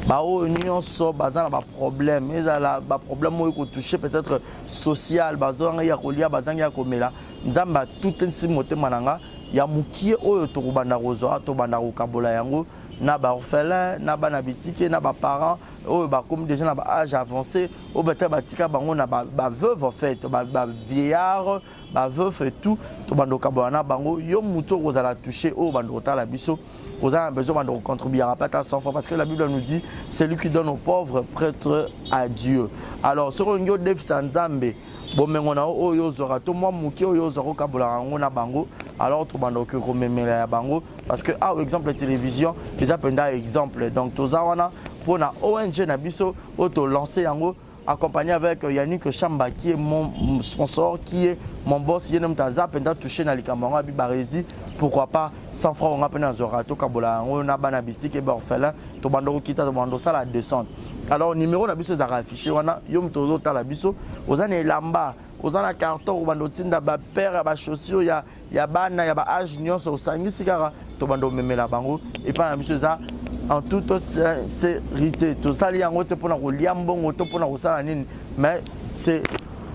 baoyo nyonso baza na baproblème, ezala baproblème oyo kotouche peut-être social, bazangi ya kolia, bazangi ya komela. Nzambe atutisi motema na nga ya mokie oyo tokobanda kozwa, tobanda kokabola yango na baorphelin, na bana bitike, na baparent oyo bakomi déjà na baâge avancé, oyo peut-être batika bango na baveuve, en fait bavieillard, baveuf et tout. Tobanda kokabola na bango. Yo motu okozala touché, oyo banda kotala biso, oza na besoin, banda kocontribuer ata 100 francs, parce que la Bible nous dit: celui qui donne aux pauvres prête à Dieu. Alors soki olingi odefisa Nzambe bomengo na yo oyo ozwaka to mwa moke oyo ozwaka, okabolaka yango na bango. Alors tobanda okoki komemela ya bango, parce que awa Exemple Télévision eza mpenza exemple. Donc toza wana mpona ONG na biso oyo tolance yango, accompagné avec Yannick Chamba, qui est mon sponsor, qui est mon boss. Ye moto aza mpenza touché na likambo yango, abi Barezi, pourquoi pas 100 francs nga mpe nazwaka, tokabola yango na bana bitike, baorphelin. Tobanda kokita, tobanda osala descente. Alors numéro na biso ezalaka affiché wana. Yo moto ozotala biso, oza na elamba, oza na carton, obanda otinda bapaire ya bachaussure ya bana ya baâge nyonso, osangisi kaka, tobanda omemela bango epai na biso. Eza en toute sincérité, tosali yango te mpona kolia mbongo to mpona kosala nini, mais c'est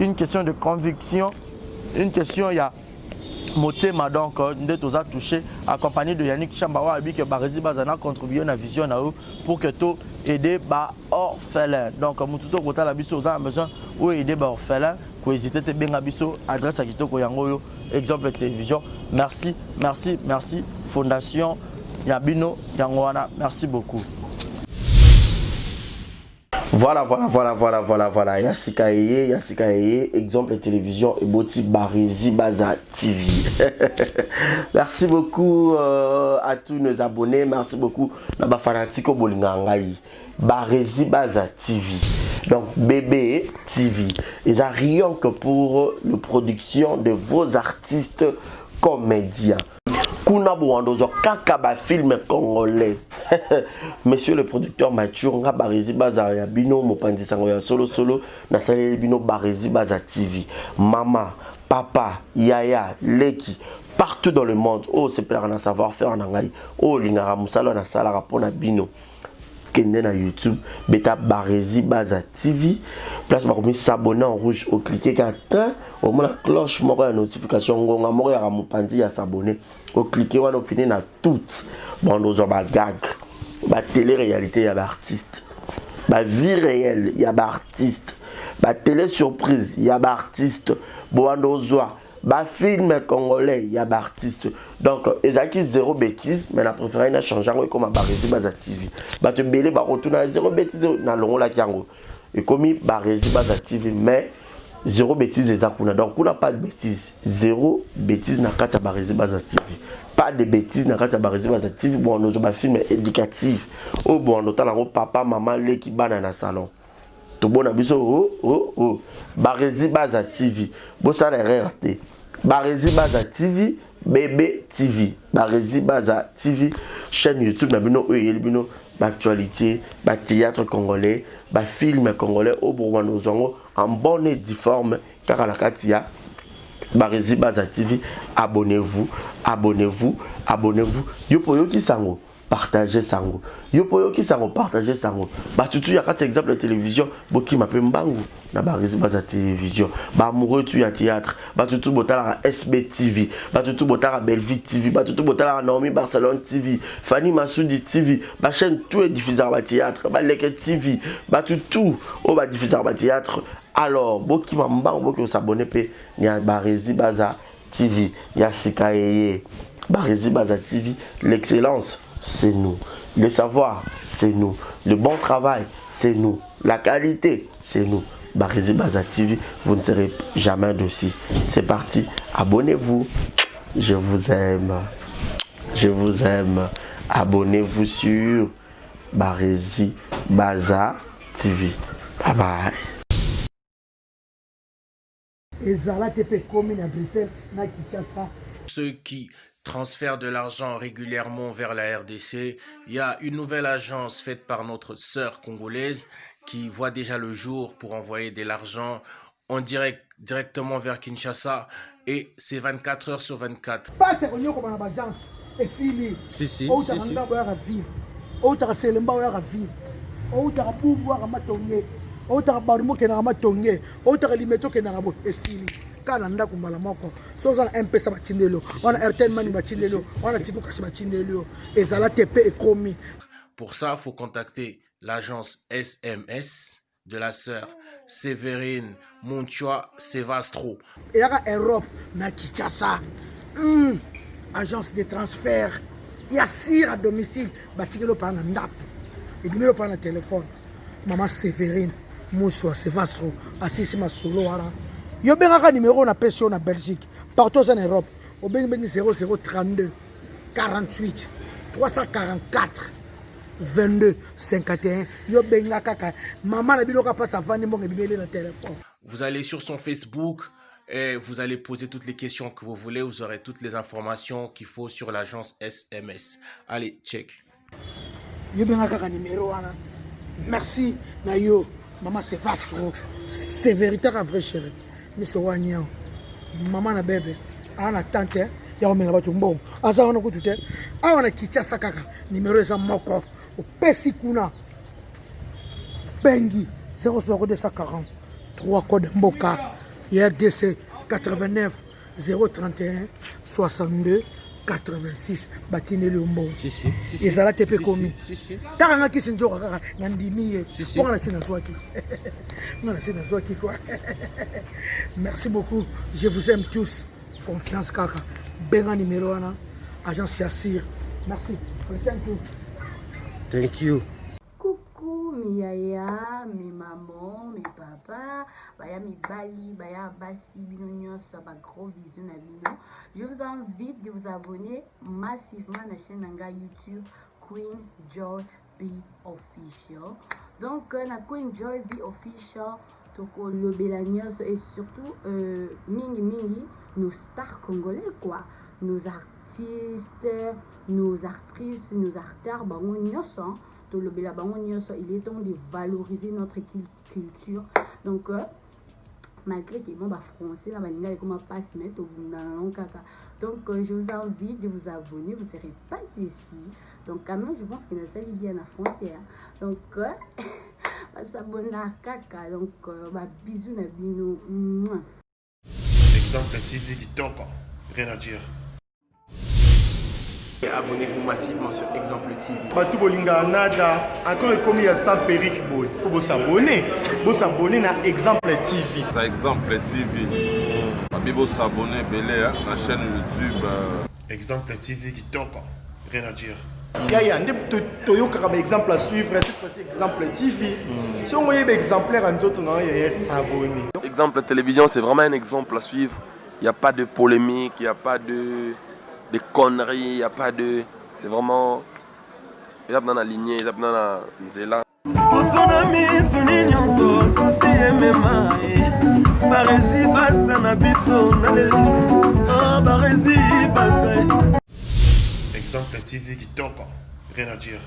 une question de conviction, une question ya motema. Donc nde toza touché, accompagné de Yannick Chamba, oyo alobi ke Barezi baza na contribuer na vision na yo pour que to aider baorphelin. Donc motu to kotala biso, oza na besoin oyo aider baorphelin, kohésite te, benga biso. Adresse ya kitoko yango oyo, Exemple Télévision. Merci, merci, merci. Fondation ya bino yango wana. Merci beaucoup. Voilà, voilà, voilà, voilà, voilà, voilà. Ya sika eye, ya sika eye, Exemple Télévision eboti Barezi Baza TV. Merci beaucoup à tous nos abonnés, merci beaucoup na ba fanatique bolinga ngai. Barezi Baza TV. Donc BB TV. Et rien que pour la production de vos artistes comédiens. Kuna bowanda ozwa kaka bafilm congolais. Monsieur le producteur Mathieu, nga Barezi Baza ya bino, mopanzi sango ya solosolo, nasaleli bino Barezi Baza TV. Mama, papa, yaya, leki, partout dans le monde oyo osepelaka na savoir faire na ngai, oyo olingaka mosala oyo nasalaka mpo na bino, kende na YouTube, beta Barezi Baza TV, place bakomi s'abonner en rouge, oclique kaka tin, omona cloche moko ya notification, ngonga moko yaka mopanzi ya s'abonner, oclique wana, ofini na toute bande, ozwa bagag, batélé réalité ya baartiste.
Ba vie réelle ya ba artistes, ba télé surprise ya ba artistes, bobanda ozwa ba film congolais ya ba artistes. Donc ezalaki zéro bêtise, mais na préféré na changer yango ekoma Barezi Baza TV. Bato ebele bakotuna zéro bêtise na longolaki yango. Ekomi Barezi Baza TV mais zéro bêtise eza kuna. Donc kuna pas de bêtise, zéro bêtise na kati ya Barezi Baza TV. Pas de bêtise na kati ya Barezi Baza TV. Bon nozo ba film éducatif. Oyo bon otala yango papa, mama, leki, bana na salon. Tobona biso oh oh oh Barezi Baza TV. Bosala erreur te. Barezi Baza TV, BB TV. Barezi Baza TV, chaîne YouTube na bino oyo eyeli bino ba actualité, ba théâtre congolais, ba film congolais oyo bokobanda kozwa yango en bonne et due forme kaka na kati ya Barezi Baza TV. Abonnez-vous, abonnez-vous, abonnez-vous. Yo po yoki sango, partagez sango. Yo po yoki sango, partagez sango. Batutu ya kati exemple ya télévision, bokima pe mbangu na Barezi Baza télévision. Ba amoureux tu ya théâtre, batutu botalaka SB TV, batutu botalaka Bellevue TV, batutu botalaka Naomi Barcelone TV, Fanny Masudi TV, ba chaîne tout est diffuseur ba théâtre, ba Leke TV, batutu oyo ba diffuseur ba théâtre. Alors bokima mbangu boki s'abonner pe ya Barezi Baza TV ya sika yeye. Barezi Baza TV, l'excellence c'est nous, le savoir c'est nous, le bon travail c'est nous, la qualité c'est nous. Barezi Baza TV, vous ne serez jamais dessus. C'est parti, abonnez-vous. Je vous aime. Je vous aime. Abonnez-vous sur Barezi Baza TV. Bye bye.
Ezala te pe ekomi na Bruxelles na Kinshasa.
Ceux qui transfèrent de l'argent régulièrement vers la RDC, il y a une nouvelle agence faite par notre sœur congolaise qui voit déjà le jour pour envoyer de l'argent en direct, directement vers Kinshasa et c'est 24 heures sur 24.
Pasi ya konyokoma na baagence esili.
Si, si,
Outaka
si, si.
ndako oyaka ville, outaka Selemba oyaka ville, outaka Bumbu oyaka Matonge, outaka Barumbu okendaka Matonge, outaka Limete okendaka boye, esili. Kaka na ndako mbala moko. So oza na M-Pesa batindeli yo, wana Airtel Money batindeli yo, wana Tigo Cash batindeli yo. Ezala te pe ekomi.
Pour ça, faut contacter l'agence SMS de la sœur Séverine Munchua Sevastro.
Eyaka Europe na Kinshasa. Agence de transfert ya sire à domicile batikeli yo mpana na ndako ebimeli yo mpana na telefone. Mama Séverine Muswa Sevastro asisi masolo wana. Yo bengaka numero na pesi yo na Belgique, partout oza na Europe, obengi bengi 0032 48 344 22 51. Yo benga kaka mama na bino kaka pasi avandi mbongo ebimeli na telefone.
Vous allez sur son Facebook et vous allez poser toutes les questions que vous voulez, vous aurez toutes les informations qu'il faut sur l'agence SMS. Allez, check.
Yo benga kaka numéro wana. Merci na yo mama Sevastro. C'est véritable vrai chéri. Miso wanya. Mama na bebe ana tante ya komela bato mbongo. Aza wana kutu te. Awa na Kinshasa kaka numéro eza moko. Opesi kuna. Bengi 00240 3 code mboka ya RDC 89 031 62 86 batindeli yo mbongo.
Si, si, si, si.
Ezala te pe
Si,
komi.
si, si, si.
Taka nga kisi nzoka kaka na ndimi ye.
Si, si.
Mpo nga na si nazwaki. Nga na si nazwaki quoi. Merci beaucoup. Je vous aime tous. Confiance kaka. Benga numéro wana. Agence ya Sir. Merci. Thank you.
Thank you.
Coucou mi yaya, mi maman, mi papa, baya mibali, baya basi, bino nyonso, ba gros bisous na bino. Je vous invite de vous abonner massivement à la chaîne nanga YouTube Queen Joy B Official. Donc na Queen Joy B Official tokolobela nyonso et surtout mingi mingi nos stars congolais quoi, nos artistes, nos actrices, nos acteurs, bango nyonso, tolobela bango nyonso. Il est temps de valoriser notre culture. Donc malgré que bon ba français na balinga ekoma passe mais tobundana nango kaka. Donc je vous invite de vous abonner, vous serez pas déçus. Donc quand même je pense que nasali bien na français hein. Donc basabona kaka. Donc ba bisous na bino. Mouah.
Exemple TV kitoko, rien à dire.
Abonnez-vous massivement sur Exemple TV.
Bato bolingaka nada encore ekomi ya sans perruque boye faut bosabone bosabone na Exemple TV.
Ça Exemple TV. Babi bosabone ebele na chaîne YouTube.
Exemple TV kitoko, rien à dire.
Yaya nde toyokaka ba exemple à suivre, cette fois-ci Exemple TV. Soki oyebi exemplaire ya nzoto na yo yaya, s'abonner.
Exemple Télévision, c'est vraiment un exemple à suivre. Il n'y a pas de polémique, il n'y a pas de conneries, il n'y a pas de. C'est vraiment. Eza na lignée, eza na nzela.
Poso na misuni nyonso susi emema ye baresi baza na biso na lelo ah, baresi baza.
Exemple TV kitoko, rien à dire.